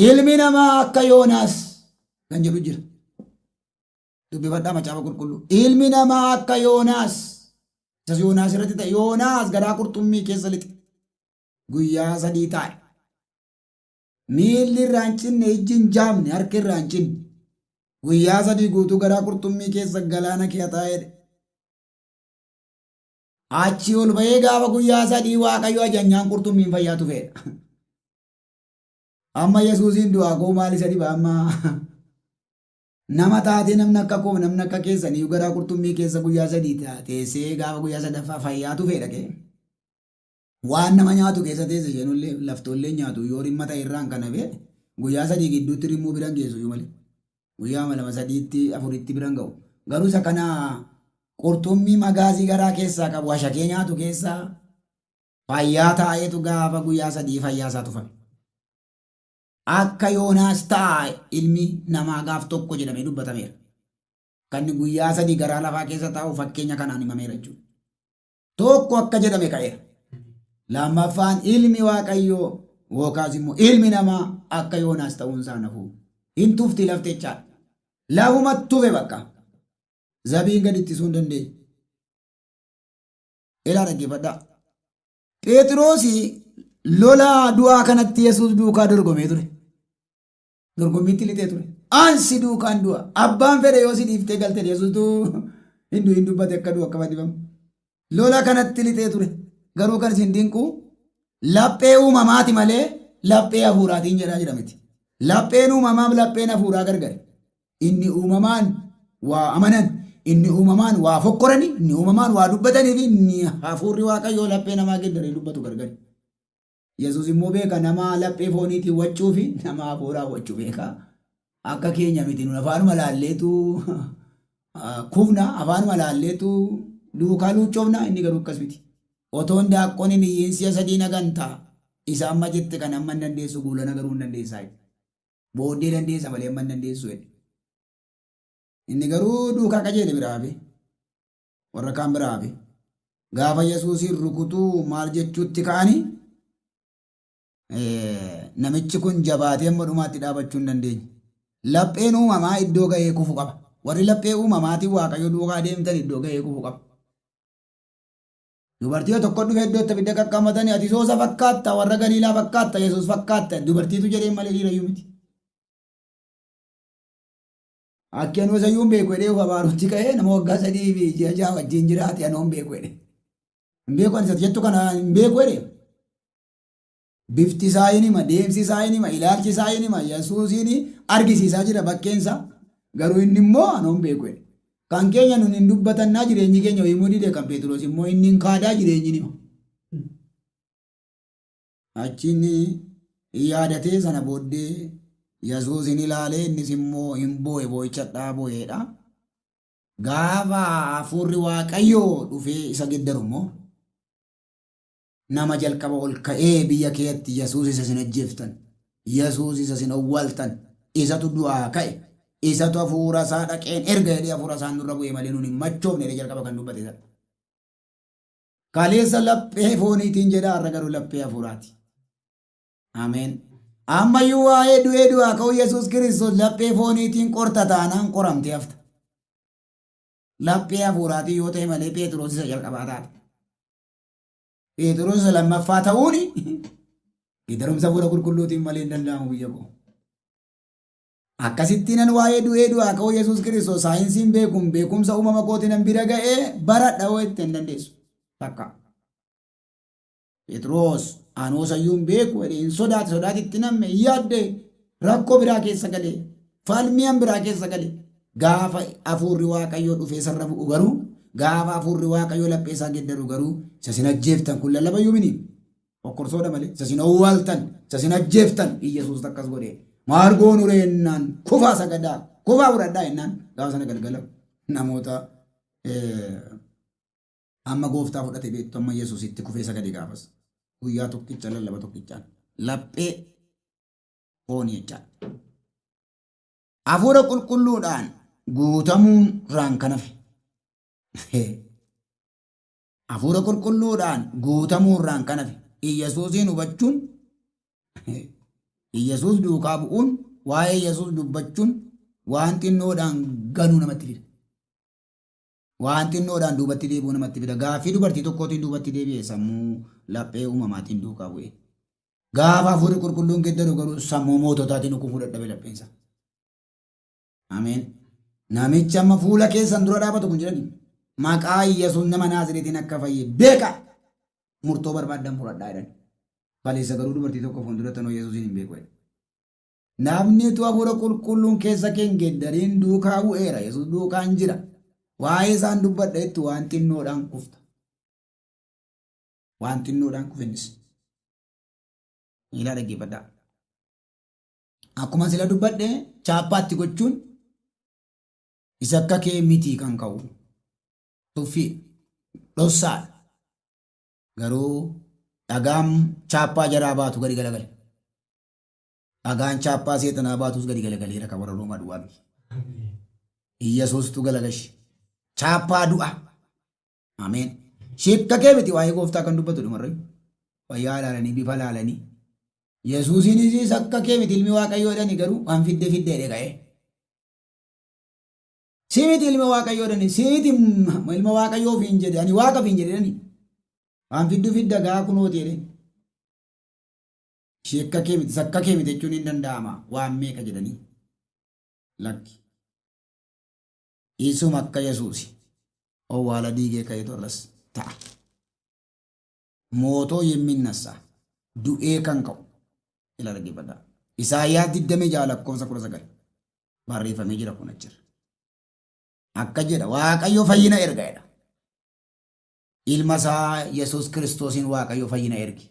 Ilmi namaa akka Yoonaas kan jedhu jira. Dubbifadhaa macaafa qulqulluu. Ilmi namaa akka Yoonaas. Isas Yoonaas irratti ta'e Yoonaas garaa qurxummii keessa lixe. Guyyaa 3 taa'e. Miilli irraa hin cinne, ijji hin jaamne, harki irraa hin cinne. Guyyaa 3 guutuu garaa qurxummii keessa galaana kee taa'edha. Achi ol ba'ee gaafa guyyaa 3 Waaqayyo ajanyaan qurxummiin fayyaa tufeedha. Amma Yesuusiin du'aa koo maal isa dhiba amma nama taatee namni akka koo namni akka keessanii garaa qurxummii keessa guyyaa 3 teessee gaafa guyyaa sadaffaa fayyaa tufeedha kee. Waan nama nyaatu keessa teesse isheenullee laftoollee nyaatu yoo rimma ta'e irraan kan hafe guyyaa 3 gidduutti rimmuu biran geessu iyyuu malee. Guyyaa 2 3tti 4tti biran ga'u. Garuu isa kana qurxummii magaazii garaa keessaa qabu hashakee nyaatu keessaa fayyaa taa'eetu gaafa guyyaa 3 fayyaa isaa tufame. Akka Yoonaas ta'a ilmi namaa gaaf tokko jedhamee dubbatameera. Kan guyyaa 3 garaa lafaa keessa taa'u fakkeenya kanaan himameera jechuudha. Tokko akka jedhame ka'eera. Lammaffaan ilmi Waaqayyoo yookaas immoo ilmi namaa akka Yoonaas ta'uun isaa nafu. Hin tufti lafti jechaadha. Lafuma tufe bakka. Zabiin gadi ittisuu hin dandeenye. Ilaa dhaggeeffadhaa. Pheexiroosi lola du'aa kanatti Yesuus duukaa dorgomee ture. Dorgommiitti lixee ture. Ansi duukaan du'a. Abbaan fedhe yoo si dhiiftee galte Yesuustu hin du'in dubbate akka du'u akka fannifamu. Lola kanatti lixee ture. Garuu kan isin dinqu laphee uumamaati malee laphee hafuuraatiin jedhaa jira miti. Lapheen uumamaaf lapheen hafuuraa gargari. Inni uumamaan waa amanan, inni uumamaan waa fokkorani, inni uumamaan waa dubbatanii fi inni hafuurri Waaqayyoo laphee namaa geddaree dubbatu gargari. Yesuus immoo beeka nama laphee fooniitiin waccuu fi nama hafuuraa waccuu beeka. Akka keenya miti nun afaanuma laalleetu kufna afaanuma laalleetu duukaa luuccoofna inni garuu akkas miti. Otoon daaqqoon hin iyyiin si'a 3 na ganta isa amma jette kan amma hin dandeessu guulana garuu hin dandeessaa. Booddee dandeessa malee amma hin dandeessu jedhe. Inni garuu duukaa qajeele biraa hafe. Warra kaan biraa hafe. Gaafa Yesuusiin rukutuu maal jechuutti ka'anii namichi kun jabaatee amma dhumaatti dhaabachuu hin dandeenye. Lapheen uumamaa iddoo ga'ee kufu qaba. Warri laphee uumamaatiin Waaqayyo duukaa deemtan iddoo ga'ee kufu qaba. Dubartii tokko dhufe iddoo itti abidda qaqqaammatanii ati soosa fakkaatta warra Galiilaa fakkaatta Yesuus fakkaatta dubartiitu jedheen malee dhiirayyuu miti. Akki anuu isayyuu hin beeku jedhee of abaarutti ka'ee nama waggaa 3 fi ji'a 6 wajjin jiraate anoo hin beeku jedhe. Hin beeku ani isa jettu kana hin beeku jedhe. Bifti isaa hin hima, deemsi isaa hin hima, ilaalchi isaa hin hima, Yesuusiin argisiisaa jira bakkeen isaa. Garuu inni immoo anoo hin beeku jedhe. Kan keenya nun hin dubbatannaa jireenyi keenya himuu dide kan Pheexiroos immoo inni hin kaadaa jireenyi ni hima. Achiin yaadatee sana booddee Yesuus hin ilaalee innis immoo hin boo'e boo'icha hadhaa boo'eedha. Gaafa hafuurri Waaqayyoo dhufee isa geddaru immoo nama jalqaba ol ka'ee biyya keetti Yesuus isa isin ajjeeftan, Yesuus isa isin owwaaltan, isatu du'aa ka'e. Isatu hafuura isaa dhaqeen erga jedhee hafuura isaan nurra bu'e malee nuun hin machoofne jedhee jalqaba kan dubbate isa. Kaleessa laphee fooniitiin jedha har'a garuu laphee hafuuraati. Ameen. Ammayyuu waa'ee du'ee du'aa ka'uu Yesuus Kiristoos laphee fooniitiin qorta taanaan qoramtee hafta. Laphee hafuuraatiin yoo ta'e malee Pheexiroos isa jalqabaa taata. Pheexiroos isa lammaffaa ta'uun geeddarumsa hafuura qulqulluutiin malee hin danda'amu biyya koo. Akkasitti nan waa'ee du'ee du'aa ka'uu Yesuus Kiristoos saayinsiin beekuun beekumsa uumama kootiin nan bira ga'ee baradha hoo itti hin dandeessu. Takka. Phexros anoo sayyuu hin beeku jedhee hin sodaate sodaati itti namme hin yaadde rakkoo biraa keessa galee falmiyan biraa keessa gale gaafa hafuurri waaqayyoo dhufee sarra bu'u garuu gaafa hafuurri waaqayyoo laphee isaa geddaru garuu isa sin ajjeeftan kun lallaba iyyuu mini okkorsoodha malee isa sin owwaaltan isa sin ajjeeftan Iyyasuus akkas godhe maal goonu reennaan kufaa sagadaa kufaa fudhadhaa jennaan gaafa sana galgala namoota amma gooftaa fudhate beektu amma Yesuus itti kufee sagade gaafas guyyaa tokkicha lallaba tokkichaan laphee foonii jechaan. Hafuura qulqulluudhaan guutamuun irraan kan hafe. Hafuura qulqulluudhaan guutamuu irraan kan hafe. Iyyasuusiin hubachuun Iyyasuus duukaa bu'uun waa'ee Yesuus dubbachuun waan xinnoodhaan ganuu namatti fida. Waan xinnoodhaan duubatti deebi'uu namatti fida. Gaaffii dubartii tokkootiin duubatti deebi'e sammuu laphee uumamaatiin duukaa bu'e. Gaafa hafuurri qulqulluun geddaru garuu sammuu moototaatiin ukufuu dadhabe lapheensa. Ameen. Namichi amma fuula keessan dura dhaabatu kun jedhani maqaa Yesuus nama Naazreetiin akka fayye beeka. Murtoo barbaaddan fudhadhaa jedhan. Kaleessa garuu dubartii tokko fuuldura tanoo Yesuusiin hin beeku jedhe. Namni utuu hafuura qulqulluun keessa kee hin geeddariin duukaa bu'eera. Yesuus duukaan jira. Waa'ee isaan dubbadha jettu waan xinnoodhaan kufta. Waan xinnoodhaan kufinnis. Miilaa dhaggeeffadhaa. Akkuma sila dubbadhe chaappaatti gochuun isa akka kee miti kan ka'u. Tuffii dhossaadha. Garuu dhagaan chaappaa jaraa baatu gadi galagale. Dhagaan chaappaa seexanaa baatus gadi galagaleera kan warra Roomaa duwwaa miti. Iyyasuustu galagashe. Chaappaa du'a. Ameen. Sheekka kee miti waa'ee gooftaa kan dubbatu dhumarra. Wayyaa ilaalanii bifa ilaalanii. Yesuusiinis akka kee miti ilmi waaqayyoo jedhani garuu waan fidde fidde jedhe ka'ee. Si miti ilma waaqayyoo jedhani si miti ilma waaqayyoo ofiin jedhe ani waaqa ofiin jedhe jedhani. Waan fiddu fidda gaa kunooti jedhe. Sheekka kee miti sakka kee miti jechuun hin danda'ama waan meeqa jedhanii. Lakki. Isuma akka Yesuusi owwaala diigee ka'ee torras ta'a. Mootoo yemminnassa du'ee kan ka'u ila dhaggeeffadhaa. Isaayyaas 26 lakkoofsa 19 barreeffamee jira kun achirra. Akka jedha Waaqayyo fayyina erga jedha. Ilma isaa Yesuus Kiristoosiin Waaqayyo fayyina erge.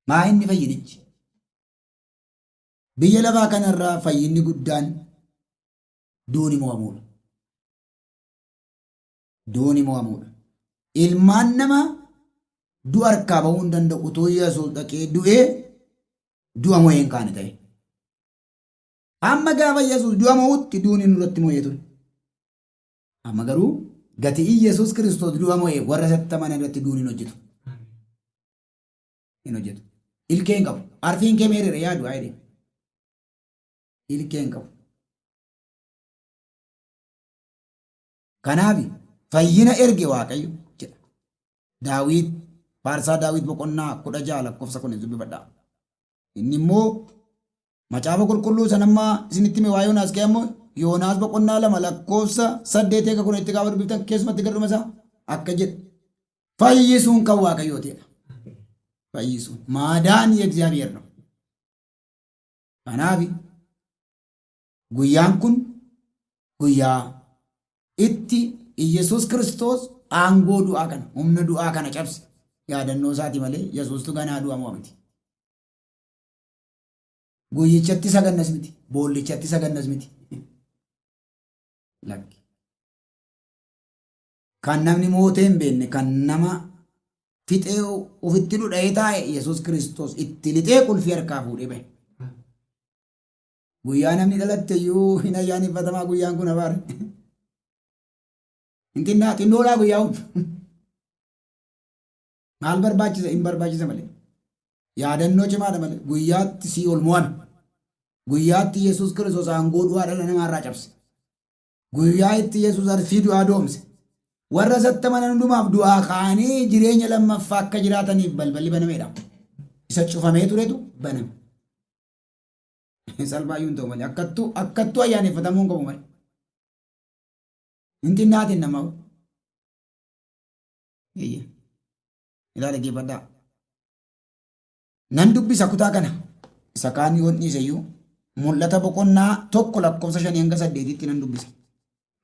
Maa inni fayyinichi? Biyya lafaa kanarraa fayyinni guddaan duuni mo'amuudha. Duuni mo'amuudha. Ilmaan namaa du'a harkaa bahuu hin danda'u utuu Yesuus dhaqee du'ee du'a mo'ee hin kaane ta'e. Amma gaafa Yesuus du'a mo'utti duuni nurratti mo'ee ture. Amma garuu gatii Yesuus Kiristoos du'a mo'ee warra isatti amanan irratti duuni hin hojjetu. Hin hojjetu. Ilkee hin qabu. Arfiin kee meerera yaadu haa jedhee. Ilkee hin qabu. Kanaaf fayyina erge Waaqayyo jedha. Daawit faarsaa Daawit boqonnaa 16 lakkoofsa 10 dubbifadhaa. Inni immoo macaafa qulqulluu sana amma isinitti hime waa Yoonaas kee ammoo Yoonaas boqonnaa 2 lakkoofsa 8 eega 10 itti gaafa dubbiftan keessumatti gadi dhuma isaa akka jedhu fayyisuun kan Waaqayyootiidha. Fayyisuun maadaan የእግዚአብሔር ነው። Kanaaf guyyaan kun guyyaa itti Iyyasuus Kiristoos aangoo du'aa kana humna du'aa kana cabse yaadannoo isaati malee Yesuustu ganaa du'a mo'a miti. Guyyichatti sagannas miti. Boollichatti sagannas miti. Lakki. Kan namni mootee hin beekne kan nama fixee ofitti dhudha'ee taa'e Yesuus Kiristoos itti lixee qulfii harkaa fuudhee bahe. Guyyaa namni dhalatte iyyuu hin ayyaaneffatamaa guyyaan kun abaare. Hin xinnaa xinnoodhaa guyyaa kun. Maal barbaachisa? Hin barbaachisa malee. Yaadannoo cimaadha malee. Guyyaatti sii ol mo'ame. Guyyaatti Yesuus Kiristoos aangoo du'aa dhala namaarraa cabse. Guyyaa itti Yesuus arsii du'aa doomse. Warra isatti amanan hundumaaf du'aa ka'anii jireenya lammaffaa akka jiraataniif balballi banameedha. Isa cufamee turetu baname. Salphaayyuu hin ta'u malee akkattuu akkattuu ayyaaneffatamuu hin qabu malee. Hin xinnaatin namaa. Eeyyee. Ilaa dhaggeeffadhaa. Nan dubbisa kutaa kana. Isa kaan yoon dhiise iyyuu Mul'ata boqonnaa 1 lakkoofsa 5 hanga 8tti nan dubbisa.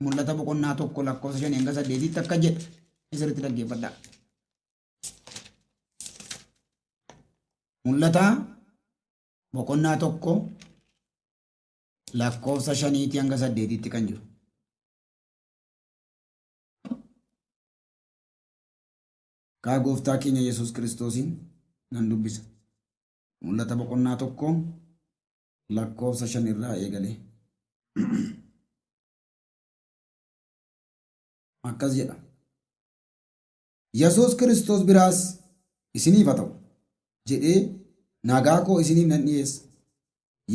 Mul'ata boqonnaa 1 lakkoofsa 5 hanga 8tti akka jedha. Isirritti dhaggeeffadhaa. Mul'ata boqonnaa 1 lakkoofsa 5 hanga 8tti kan jiru. Kaa gooftaa keenya Yesuus Kiristoosiin nan dubbisa. Mul'ata boqonnaa 1 lakkoofsa 5 irraa eegalee. Akkas jedha. Yesuus Kiristoos biraas isiniif haa ta'u jedhee nagaa koo isiniif nan dhiyeessa.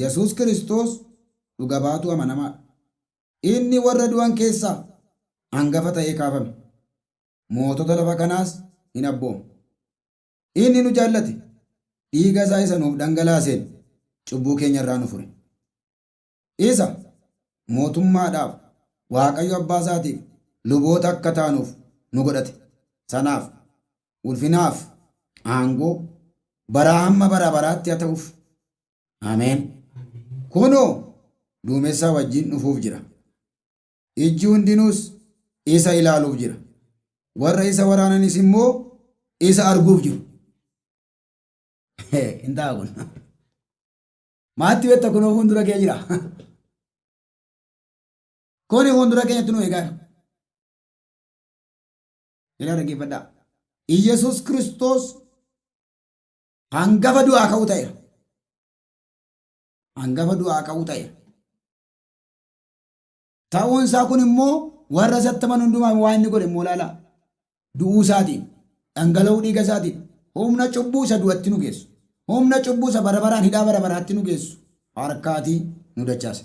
Yesuus Kiristoos dhuga baatuu amanamaadha. Inni warra du'an keessaa hangafa ta'ee kaafame. Mootota lafa kanaas hin abbooma. Inni nu jaallate, dhiiga isaa isa nuuf dhangalaaseen cubbuu keenya irraa nu fure. Isa mootummaadhaaf Waaqayyo abbaa isaatiif luboota akka taanuuf nu godhate. Sanaaf ulfinaaf aangoo baraa hamma bara baraatti haa ta'uuf. Ameen. Kunoo duumessaa wajjin dhufuuf jira. Ijji hundinuus isa ilaaluuf jira. Warra isa waraananis immoo isa arguuf jiru. Hin ta'a kun. Maatti beekta kunoo fuuldura kee jira. Kuni fuuldura keenyatti nu eegaa jira. Ilaa dhaggeeffadhaa. Iyyasuus Kiristoos hangafa du'aa ka'uu ta'eera. Hangafa du'aa ka'uu ta'eera. Ta'uun isaa kun immoo warra isatti amanu hundumaa waan inni godhe immoo ilaalaa. Du'uu isaatiin, dhangala'uu dhiiga isaatiin, humna cubbuu isa du'atti nu geessu, humna cubbuu isa bara baraan hidhaa bara baraatti nu geessu harkaatii nu dachaase.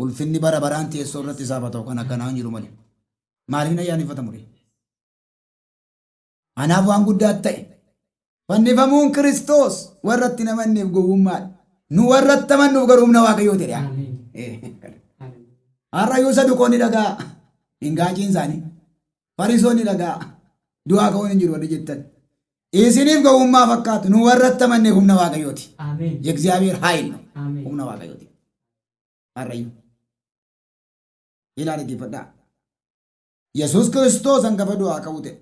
Ulfinni bara baraan teessoo irratti isaaf haa ta'u kan akkanaa hin jiru malee. Maaliif hin ayyaaneffatamu ree? Anaaf waan guddaa ta'e. Fannifamuun Kiristoos warra itti namanneef gowwummaadha. Nu warra itti amannuuf garuu humna Waaqayyoo ta'e. Har'a yoo saduqoonni dhagaa hin gaaciin isaanii. Farisoonni dhagaa du'aa ka'uun hin jiru warri jettan. Isiniif gowwummaa fakkaatu nu warra itti amanneef humna Waaqayyooti. የእግዚአብሔር ኃይል ነው። Humna Waaqayyooti. Har'ayyuu. Ilaa dhaggeeffadhaa. Yesuus Kiristoos hangafa du'aa ka'uu ta'e.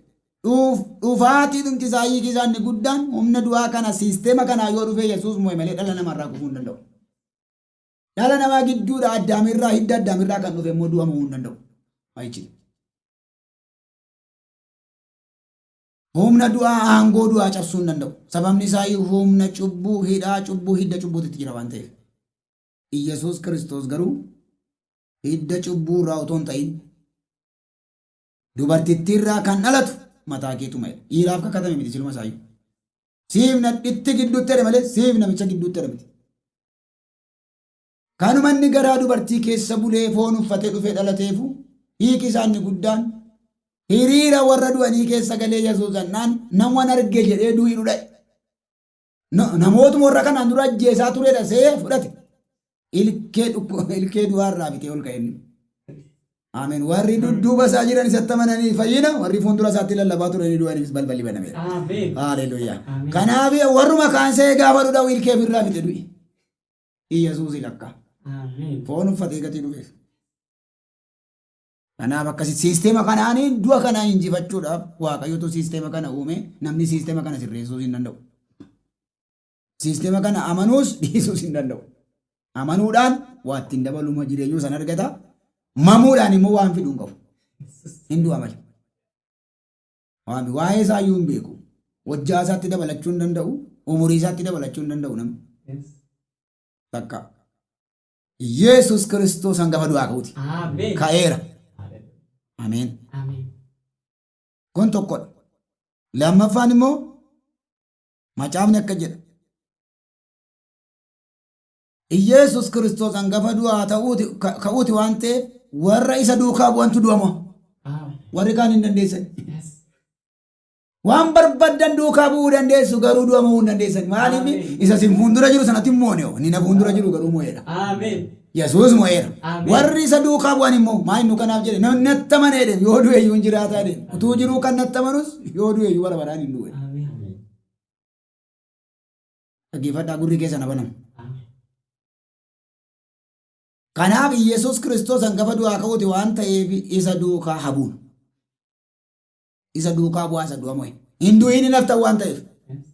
Dhufaatii dhumti isaa hiiki isaa inni guddaan humna du'aa kana siisteema kanaa yoo dhufe Yesuus mo'e malee dhala namarraa kufuu hin danda'u. Dhala namaa gidduudha addaamirraa hidda addaamirraa kan dhufe immoo du'a mo'uu hin danda'u. Ayichi. Humna du'aa aangoo du'aa cabsuu hin danda'u. Sababni isaa humna cubbuu hidhaa cubbuu hidda cubbuutitti jira waan ta'eef. Iyyasuus Kiristoos garuu hidda cubbuu irraa otoo hin ta'in dubartittii irraa kan dhalatu mataa keetu ma'e. Dhiiraaf kakatame miti siluma isaayyuu. Siif nadhitti gidduutti jedhe malee siif namicha gidduutti jedhe miti. Kanuma inni garaa dubartii keessa bulee foon uffatee dhufee dhalateefu hiiki isaa inni guddaan hiriira warra du'anii keessa galee Yesuus jennaan namoon arge jedhee du'ii dhudha'e. Namootuma warra kanaan dura ajjeesaa turedha see fudhate. Ilkee du'aarraa bitee ol ka'e inni. Ameen. Warri dudduuba isaa jiran isatti amananii fayyina, warri fuuldura isaatti lallabaa turanii du'aniifis balballi banameera. Ameen. Haleluuyaa. Ameen. Kanaaf warruma kaan se'ee gaafa dhudha'u ilkee ofirraa fite du'i. Iyyasuusi lakka. Ameen. Foon uffatee gatii dhufeef. Kanaaf akkasi siisteema kanaan du'a kana injifachuudhaaf Waaqayyotu siisteema kana uume, namni siisteema kana sirreessuus hin danda'u. Siisteema kana amanuus dhiisuus hin danda'u. Amanuudhaan waa ittiin dabaluma jireenyuu sana argata. Mamuudhaan immoo waan fiduu hin qabu. Hin du'a malee. Waan waa'ee isaa iyyuu hin beeku. Hojjaa isaatti dabalachuu hin danda'u. Umurii isaatti dabalachuu hin danda'u namni. Takka. Yesus Kiristoos hangafa du'aa ka'uuti. Ameen. Ka'eera. Ameen. Ameen. Kun tokkodha. Lammaffaan immoo macaafni akka jedha. Yesus Kiristoos hangafa du'aa ka'uuti waan ta'eef warra isa duukaa bu'antu du'ama. Ameen. Warri kaan hin dandeessan. Yes. Waan barbaddan duukaa bu'uu dandeessu garuu du'amuu hin dandeessan. Maaliif Ameen. isa sin fuuldura jiru sanatti hin moone inni na fuuldura jiru garuu mo'eera. Ameen. Yesuus mo'eera. Ameen. Warri isa duukaa bu'an immoo maa inni kanaaf jedhe namni natti amanee deemu yoo du'e iyyuu hin jiraataa deemu. Utuu jiruu kan natti amanus yoo du'e iyyuu bara baraan hin du'e. Ameen. Dhaggeeffadhaa gurri keessa na banamu. Ameen. Kanaaf Yesuus Kiristoos hangafa du'aa ka'uuti waan ta'eef isa duukaa habuun. Isa duukaa bu'aa isa du'a mo'e. Hin du'in hin haftan waan ta'eef. Yes.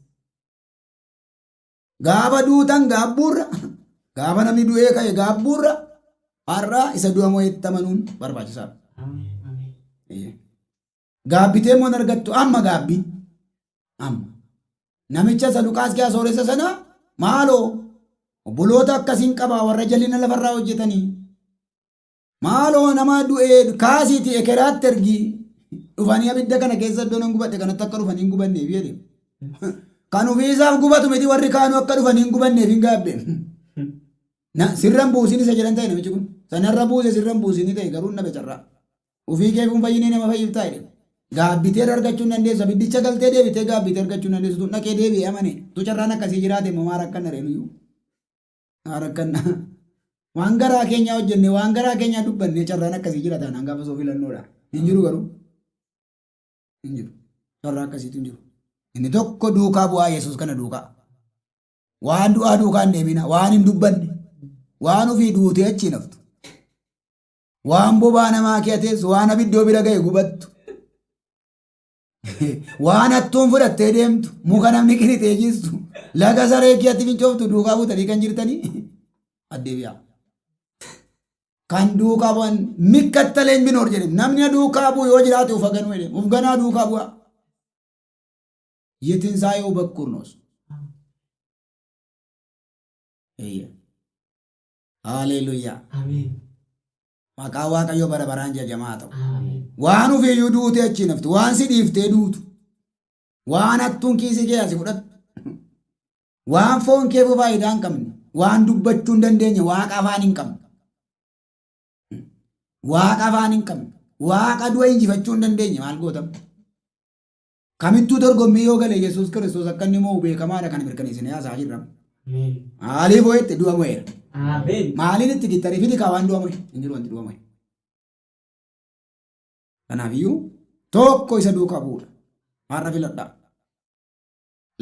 Gaafa duutan gaabbuurra gaafa namni du'ee ka'e gaabbuurra har'a isa du'a mo'etti amanuun barbaachisaadha. Ameen. Ameen. Gaabbitee immoo hin argattu amma gaabbii. Amma. Namicha isa Luqaas kiyaa sooressa sana maaloo obboloota akkasiin qabaa warra jal'ina lafarraa hojjetanii. Maaloo nama du'ee kaasiiti ekeraatti ergi dhufanii abidda kana keessa iddoo nan gubadhe kanatti akka dhufanii hin gubanneef jedhe. Kan ofiisaaf gubatu miti warri kaanuu akka dhufanii hin gubanneef hin gaabbe. Sirran buusin isa jedhan ta'e namichi kun. Sanarra buuse sirran buusin ta'e garuu nabe carraa. Ofii kee kun fayyinee nama fayyiftaa jedhe. Gaabbitee argachuu hin dandeessu. Abiddicha galtee deebitee gaabbitee argachuu hin dandeessu. Tun dhaqee deebi'ee amane. Tu carraan akkasii jiraate immoo maal akkanna reemuyyuu. Maal akkanna. Waan garaa keenyaa hojjenne waan garaa keenyaa dubbanne carraan akkasii jira taanaan gaafa soo filannoodha. Hin jiru garuu. Hin jiru. Carraa akkasiitu hin jiru. Inni tokko duukaa bu'aa Yesuus kana duukaa. Waan du'aa duukaa hin deemina. Waan hin dubbanne. Waan ofii duutee achiin haftu. Waan bobaa namaa keeteessu waan abiddoo bira ga'e gubattu. Waan hattuun fudhattee deemtu muka namni qirixee jiistu laga saree keetti fincooftu duukaa buutanii kan jirtanii addeebi'aa. Kan duukaa bu'an mikkattaleen binoor jedhe namni na duukaa bu'u yoo jiraate of ganuu jedhe of ganaa duukaa bu'a. የትንሣኤው በኩር ነው እሱ። Haleluuyaa. Ameen. Maqaa Waaqayyoo bara baraan jajamaa haa ta'u. Ameen. Waan ofiiyyuu duutee achiin haftu, waan si dhiiftee duutu, waan hattuun kiisii kee asi fudhattu, waan foon kee faayidaa hin qabne, waan dubbachuu hin dandeenye, waaqa afaan hin qabne. Waaqa afaan hin qabne, waaqa du'a injifachuu hin dandeenye maal gootamu? Kamittuu dorgommii yoo gale Yesuus Kiristoos akka inni mo'u beekamaadha kana mirkaneessinee haasa'aa jirra. Ameen. Maaliif ho'etti du'a mo'eera? Ameen. Maaliin itti gittarii fidi kaa waan du'a mo'e? Hin jiru wanti du'a mo'e. Kanaafiyyuu tokko isa duukaa bu'uudha. Har'a filadhaa.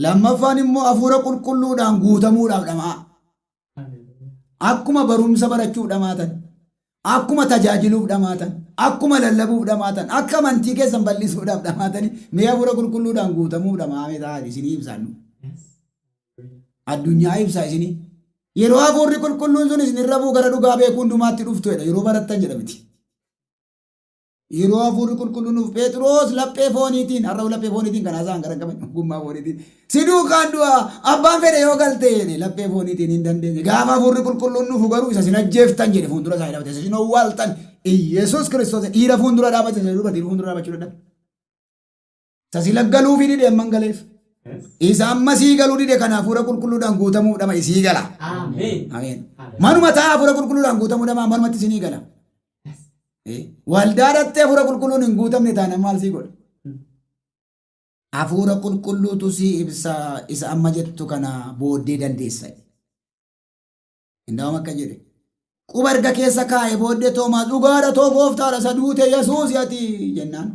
Lammaffaan immoo hafuura qulqulluudhaan guutamuudhaaf dhama'aa. Akkuma barumsa barachuuf dhamaatan, akkuma tajaajiluuf dhamaatan, akkuma lallabuuf dhamaatan, akka amantii keessan bal'isuudhaaf dhamaatanii mee hafuura qulqulluudhaan guutamuuf dhamaame ta'a isinii ibsaannu. Yes. Addunyaa ibsaa isinii. Yeroo hafuurri qulqulluun sun isinirra bu'u gara dhugaa beekuu hundumaatti dhuftu jedha. Yeroo barattan jedha miti. Yeroo hafuurri qulqulluun dhufu Phexros laphee fooniitiin har'a laphee fooniitiin kan haasa'an gara qaban ogummaa fooniitiin si duukaan du'a abbaan fedhe yoo galte jedhe laphee fooniitiin hin dandeenye. Gaafa hafuurri qulqulluun dhufu garuu isa sin ajjeeftan jedhe fuuldura isaa dhaabate isa sin owwaaltan Iyesuus Kiristoos dhiira fuuldura dhaabate isa dubartii fuuldura dhaabachuu dadhabe. Isa si laggaluufii dide amman galeef. Yes. Isa amma sii galuu dide kana hafuura qulqulluudhaan guutamuu dhama isii gala. Ameen. Ameen. Ameen. Manuma ta'a hafuura qulqulluudhaan guutamuu dhama manumatti isinii gala. Yes. Waldaa dhattee hafuura qulqulluun hin guutamne taanaan maal sii godha? Hafuura qulqulluutu sii ibsa isa amma jettu kana booddee dandeessa. Indaa'uma akka jedhe. Quba erga keessa kaa'e booddee Toomaas dhugaadha too gooftaadha isa duute Yesuus ati jennaan.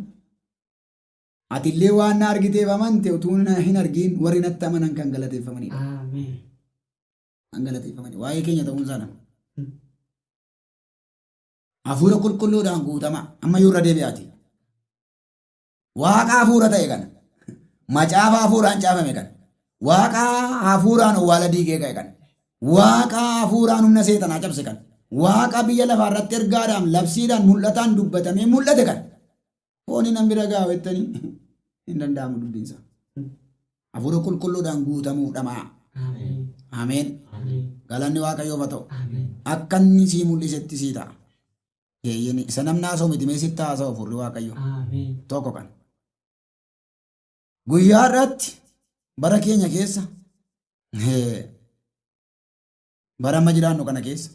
Atillee waan na argiteef amante utuu hin argiin warri natti amanan kan galateeffamanidha. Ameen. Kan galateeffamani. Waa'ee keenya ta'uun isaa nama. Hafuura qulqulluudhaan guutama. Amma iyyuu irra deebi'aati. Waaqa hafuura ta'e kana. Macaafa hafuuraan caafame kana. Waaqa hafuuraan owwaala diigee ka'e kana. Waaqa hafuuraan humna seexanaa cabse kana. Waaqa biyya lafaa irratti ergaadhaan labsiidhaan mul'ataan dubbatamee mul'ate kana. Fooni nan bira ga'a jettanii hin danda'amu dubbiinsa. Hafuura qulqulluudhaan guutamuu dhamaa. Ameen. Ameen. Ameen. Galanni Waaqayyoof haa ta'u. Ameen. Akka inni sii mul'isetti sii ta'a. Eeyyeni isa namni haasa'u miti mee sitti haasa'u hafuurri Waaqayyo. Ameen. Tokko kana. Guyyaa har'aatti bara keenya keessa bara amma jiraannu kana keessa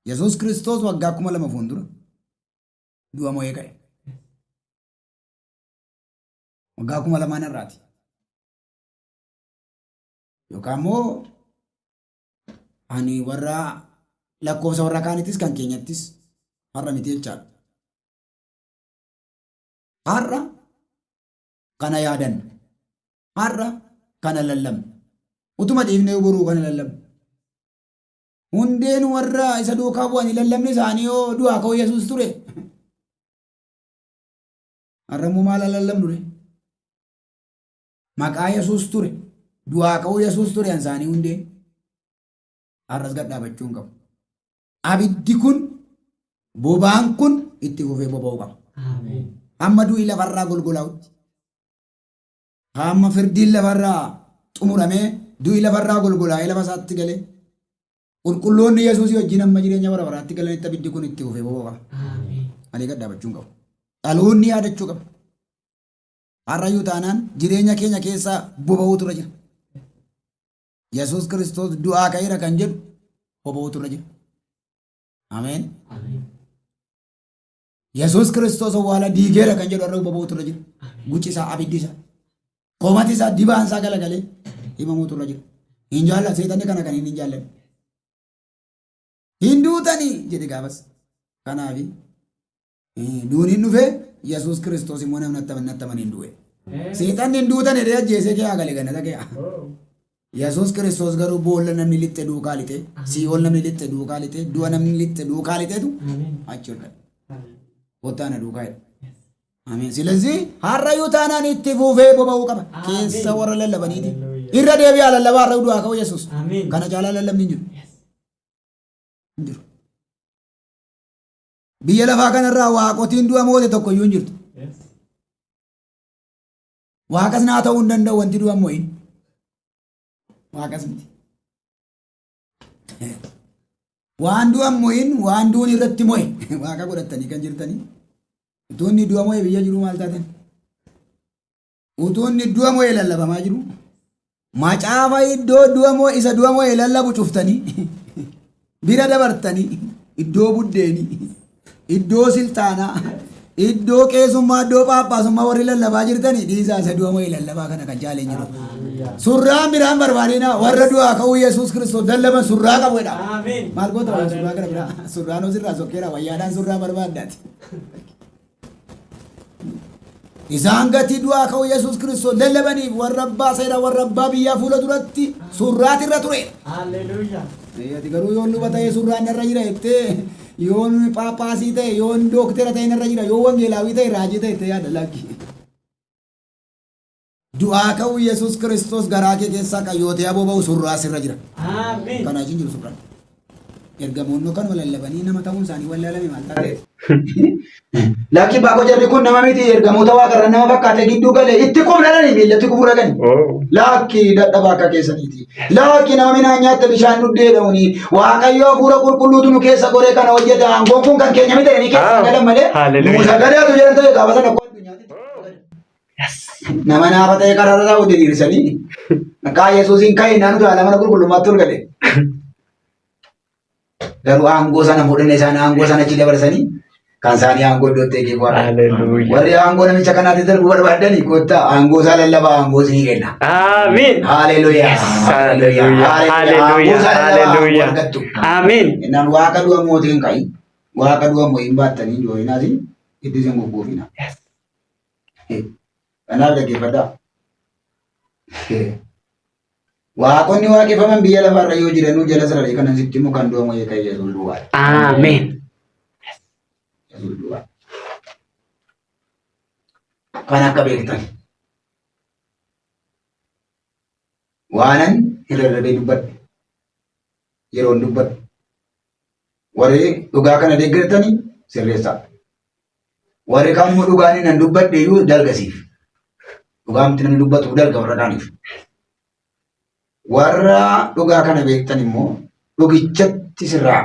Yesuus Kiristoos waggaa 2000 fuuldura du'a mo'ee ka'e. Waggaa 2000 irraati. Yookaan immoo ani warra lakkoofsa warra kaanittis kan keenyattis har'a miti jechaadha. Har'a kana yaadanna. Har'a kana lallabna. Utuma dhiifnee boruu kana lallabna. Hundeen warra isa duukaa bu'anii lallabni isaanii yoo du'aa ka'uu Yesuus ture. Har'a immoo maal lallabnu ree? Maqaa Yesuus ture. Du'aa ka'uu Yesuus ture an isaanii hundeen. Har'as gad dhaabachuu hin qabu. Abiddi kun bobaan kun itti fufee boba'uu qaba. Ameen. Hamma du'i lafarraa golgolaa'utti. Hamma firdiin lafarraa xumuramee du'i lafarraa golgolaa'ee lafa isaatti galee qulqulloonni Yesuusii wajjin hamma jireenya bara baraatti galanitti abiddi kun itti fufee boba'uu qaba. Ameen. Malee gad dhaabachuu hin qabu. Dhaloonni yaadachuu qaba. Har'ayyuu taanaan jireenya keenya keessaa boba'uutu irra jira. Yesuus Kiristoos du'aa ka'eera kan jedhu boba'uutu irra jira. Ameen. Ameen. Yesuus Kiristoos awwaala diigeera kan jedhu har'a boba'uutu irra jira. Guci isaa, abiddi isaa, komati isaa, dibaan isaa galagalee himamuutu irra jira. Hin jaalladhu seexanni kana kan inni hin jaalladhu. Hin duutanii jedhe gaafas. Kanaafi duun hin dhufe Yesuus Kiristoos immoo namni natti hin du'e. Seexanni hin duutan jedhee ajjeesee kee gale gannata kee. Yesuus Kiristoos garuu boolla namni lixxe duukaa lixe, sii'ool namni lixxe duukaa lixe, du'a namni lixxe duukaa lixetu achi ol ka'e. Kottaa na duukaa jedhe. Ameen. Silazii har'ayyuu taanaan itti fufee boba'uu qaba. Keessa warra lallabaniiti. Irra deebi'aa lallabaa har'a du'aa ka'uu Yesuus. Kana caalaa lallabni hin jiru. Hin jiru. Biyya lafaa kanarraa waaqotiin du'a moote tokko iyyuu hin jirtu. Waaqas naa ta'uu hin danda'u wanti du'a mo'in. Waaqas miti. Waan du'a mo'in waan du'uun irratti mo'e waaqa godhattanii kan jirtanii. Utuu inni du'a mo'e biyya jiru maal taatan? Utuu inni du'a mo'e lallabamaa jiru. Macaafa iddoo du'a mo'e isa du'a mo'e lallabu cuftanii bira dabartanii iddoo buddeenii iddoo silxaanaa iddoo qeesummaa iddoo paappaasummaa warri lallabaa jirtanii dhiisaa isa du'a mo'e lallabaa kana kan caalee jiru. Surraan biraan barbaadina warra du'aa ka'uu Yesuus Kiristoos lallaban surraa qabu jedha. Ameen. Maal goota waan surraa gara biraa surraan osirraa sokkeera wayyaadhaan surraa barbaaddaati. Isaan gatii du'aa ka'uu Yesuus Kiristoos lallabaniif warra abbaa seeraa warra abbaa biyyaa fuula duratti surraati irra ture. Hallelujah. Ati garuu yoon luba ta'ee surraan narra jira jettee yoon phaaphaasii ta'e yoon dooktera ta'e narra jira yoon wangeelaawii ta'e raajii ta'e jettee yaada lakki. Du'aa ka'uu Yesuus Kiristoos garaa kee keessaa qayyootee aboo ba'u surraa sirra jira. Ameen. Kanaa hin jiru surraan. Ergamoonni kanuma lallabanii nama ta'uun isaanii wallaalame maal taate? Lakki baakoo jarri kun nama miti ergamoota waaqarra nama fakkaate gidduu galee itti qubnalanii miillatti kufuu dhaqani. Lakki dadhaba akka keessaniiti. Lakki nama midhaan nyaatte bishaan dhuddee dha'uuni. Waaqayyo hafuura qulqulluutu nu keessa goree kana hojjeta. Aangoon kun kan keenya miti jedhanii keessa galan malee. Hallelujah. Nu sagadaatu jedhan ta'e gaafa sana akkuma addunyaatti. Nama naafa ta'e karaa irra taa'u diriirsanii maqaa Yesuusiin ka'e naan utaala mana qulqullummaatti ol gale. Garuu aangoo sana fuudhanii isaan aangoo sana achi dabarsanii kan isaanii aangoo iddootti eegee bu'aa. Hallelujah. Warri aangoo namicha kanaatti darbuu barbaadanii kottaa aangoo isaa lallabaa aangoo isinii kenna. Amen. Haleluuyaa. Hallelujah. Aangoo Hallelujah. isaa lallabaa aangoo Hallelujah. argattu. Amen. Innaan waaqa du'a mootiin ka'i. Waaqa du'a mootiin baattanii jooyinaati itti isin gugguufina. Kanaaf dhaggeeffadhaa. Waaqonni waaqeffaman biyya lafarra yoo jiranuu jala sararee kanan sitti himu kan du'a moo'ee ka'e Yesuus duwwaadha. Amen. Yesuus duwwaadha. Kan akka beektan. Waanan irra darbee dubbadhe. Yeroon dubbadhu. Warri dhugaa kana deeggartanii sirreessaa. Warri kaan immoo dhugaan nan dubbadhe iyyuu dalgasiif. Dhugaa miti namni dubbatu dalga warra kaaniif. Warra dhugaa kana beektan immoo Dhugichatti sirraa.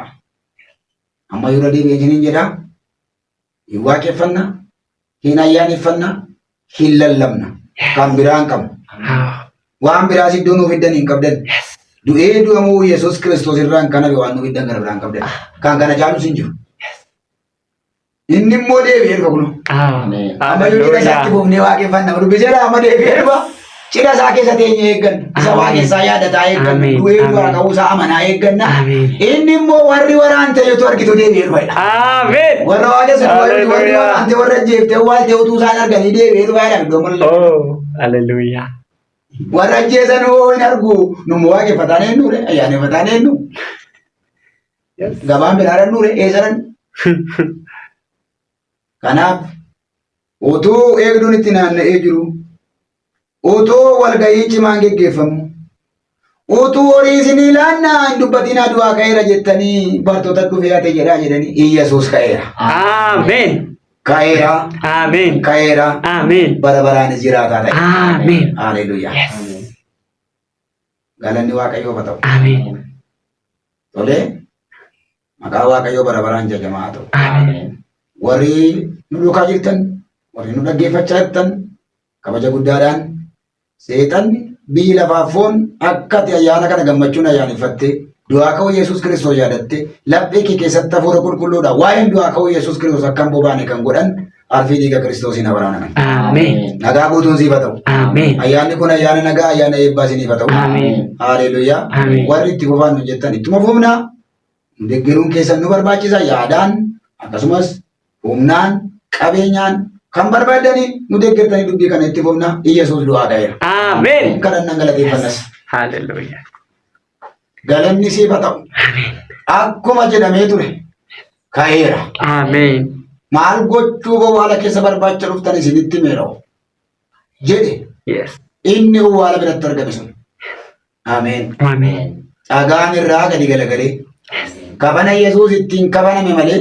Amma yeroo deebi'ee isiniin jedhaa. Hin waaqeffanna, hin ayyaaneffanna, hin lallabna. Kan biraa hin qabnu. Waan biraas iddoo nuuf hiddan hin qabdan. Du'ee du'amuu Yesuus Kiristoos irraan kan hafe waan nuuf hiddan gara biraa hin qabdan. Kan kana caalus hin jiru. Inni immoo deebi'ee dhufa kunoo. Ameen. Amma yoo cidha isaatti fufnee waaqeffanna. Dubbiseera amma deebi'ee dhufa. Cidha isaa keessa teenyee eegganna. Isa Ameen. waaqessaa yaadataa eegganna. Ameen. Du'ee du'aa Ameen. ka'uu isaa amanaa eegganna. Ameen. Inni immoo warri waraante yoo argitu deebi'ee dhufa jedha. Ameen. Warra waaqessu warri warri Hallelujah. waraante warra ajjeefte awwaalte utuu isaan arganii deebi'ee dhufa jedha iddoo mul'atu. Oh, hallelujah. Warra ajjeesan hoo hin argu. Numu waaqeffataan eenyuure? Ayyaaneffataan eenyu? Yes. Gabaan biraa dhannuure? Eessa dhannu? Kanaaf utuu eegduun itti naanna'ee jiru, utuu walgahii cimaan geggeeffamu, utuu horii isinii laannaa hin dubbatinaa du'aa ka'eera jettanii bartoota dhufee ate jedhaa jedhanii Iyyasuus ka'eera. Ameen. Ka'eera. Ameen. Ka'eera. Ameen. Bara baraanis jiraataa ta'e. Ameen. Haleluuyaa. Yes. Galanni Waaqayyoof haa ta'u. Ameen. Tolee, maqaa Waaqayyoo bara baraan jajamaa haa ta'u. Ameen. Warri nu duukaa jirtan, warri nu dhaggeeffachaa jirtan, kabaja guddaadhaan seexanni biyyi lafaa foon akka ati ayyaana kana gammachuun ayyaaneffattee du'aa ka'uu Yesuus Kiristoos yaadattee laphee kee keessatti hafuura qulqulluudha. Waa'een du'aa ka'uu Yesuus Kiristoos akka hin bobaane kan godhan arfii dhiiga Kiristoosiin waraanaman. Ameen. Nagaa guutuun siif haa ta'u. Ameen. Ayyaanni kun ayyaana nagaa, ayyaana eebbaa isiniif haa ta'u. Ameen. Haleluuyaa. Ameen. Warri itti fufaan nu jettan ittuma fufnaa. Nu deeggaruun keessan nu barbaachisa yaadaan akkasumas humnaan qabeenyaan kan barbaadanii nu deeggartanii dubbii kana itti fufnaa. Iyyasuus du'aa ka'eera. Ameen. Kadhannaan galateeffannas. Hallelujah. Galanni siif haa ta'u. Ameen. Akkuma jedhamee ture ka'eera. Ameen. Maal gochuuf owwaala keessa barbaacha dhuftan isinitti himeera jedhe Yes. inni owwaala biratti argame sun. Ameen. Ameen. Dhagaan irraa gadi galagalee kafana Yesuus ittiin kafaname malee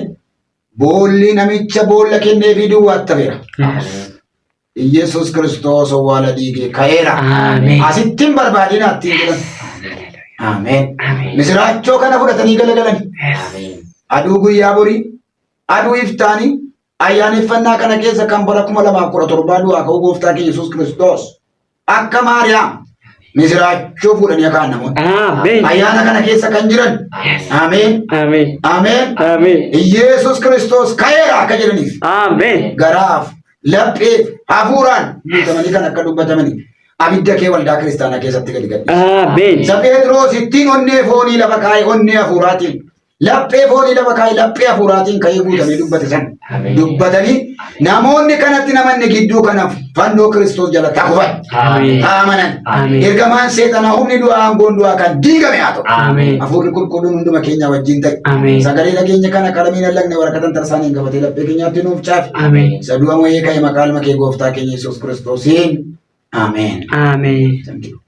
boolli namicha boolla kenneefii duwwaatti hafeera. Yes. Yesuus Kiristoos owwaala diigee ka'eera. Ameen. Asitti hin barbaadinaa ittiin jedhan. Ameen. Ameen. Misiraachoo kana fudhatanii galagalan. Yes. Aduu guyyaa borii, aduu iftaanii, ayyaaneffannaa kana keessa kan bara 2017 du'aa ka'uu gooftaa keenya Yesuus Kiristoos akka Maariyaam misiraachoo fuudhanii akka namoonni. Ameen. Ayyaana kana keessa kan jiran. Ameen. Ameen. Ameen. Ameen. Yesuus Kiristoos ka'eera akka jedhaniif Ameen. garaaf, lapheef, hafuuraan guutamanii kan akka dubbatamanii abidda kee waldaa kiristaanaa keessatti gadi gadhiisi. Ameen. Isa Phexros ittiin onnee foonii lafa kaa'e onnee hafuuraatiin laphee foonii lafa kaa'e laphee hafuuraatiin ka'ee guutamee dubbate san dubbatanii namoonni kanatti namanne gidduu kanaaf fannoo Kiristoos jala takufan Ameen. amanan. Ameen. Ergamaan seexanaa humni du'aa aangoon du'aa kan diigame haa ta'u. Ameen. Hafuurri qulqulluun hunduma keenya wajjin ta'e. Ameen. Sagalee dhageenya kana qalamiin allaqne waraqatan tarsaaniin gabatee laphee keenyaatti nuuf caafi. Ameen. Isa du'a mo'ee ka'e maqaa ilma kee gooftaa keenya Yesuus Kiristoosiin. Ameen. Ameen. Thank you.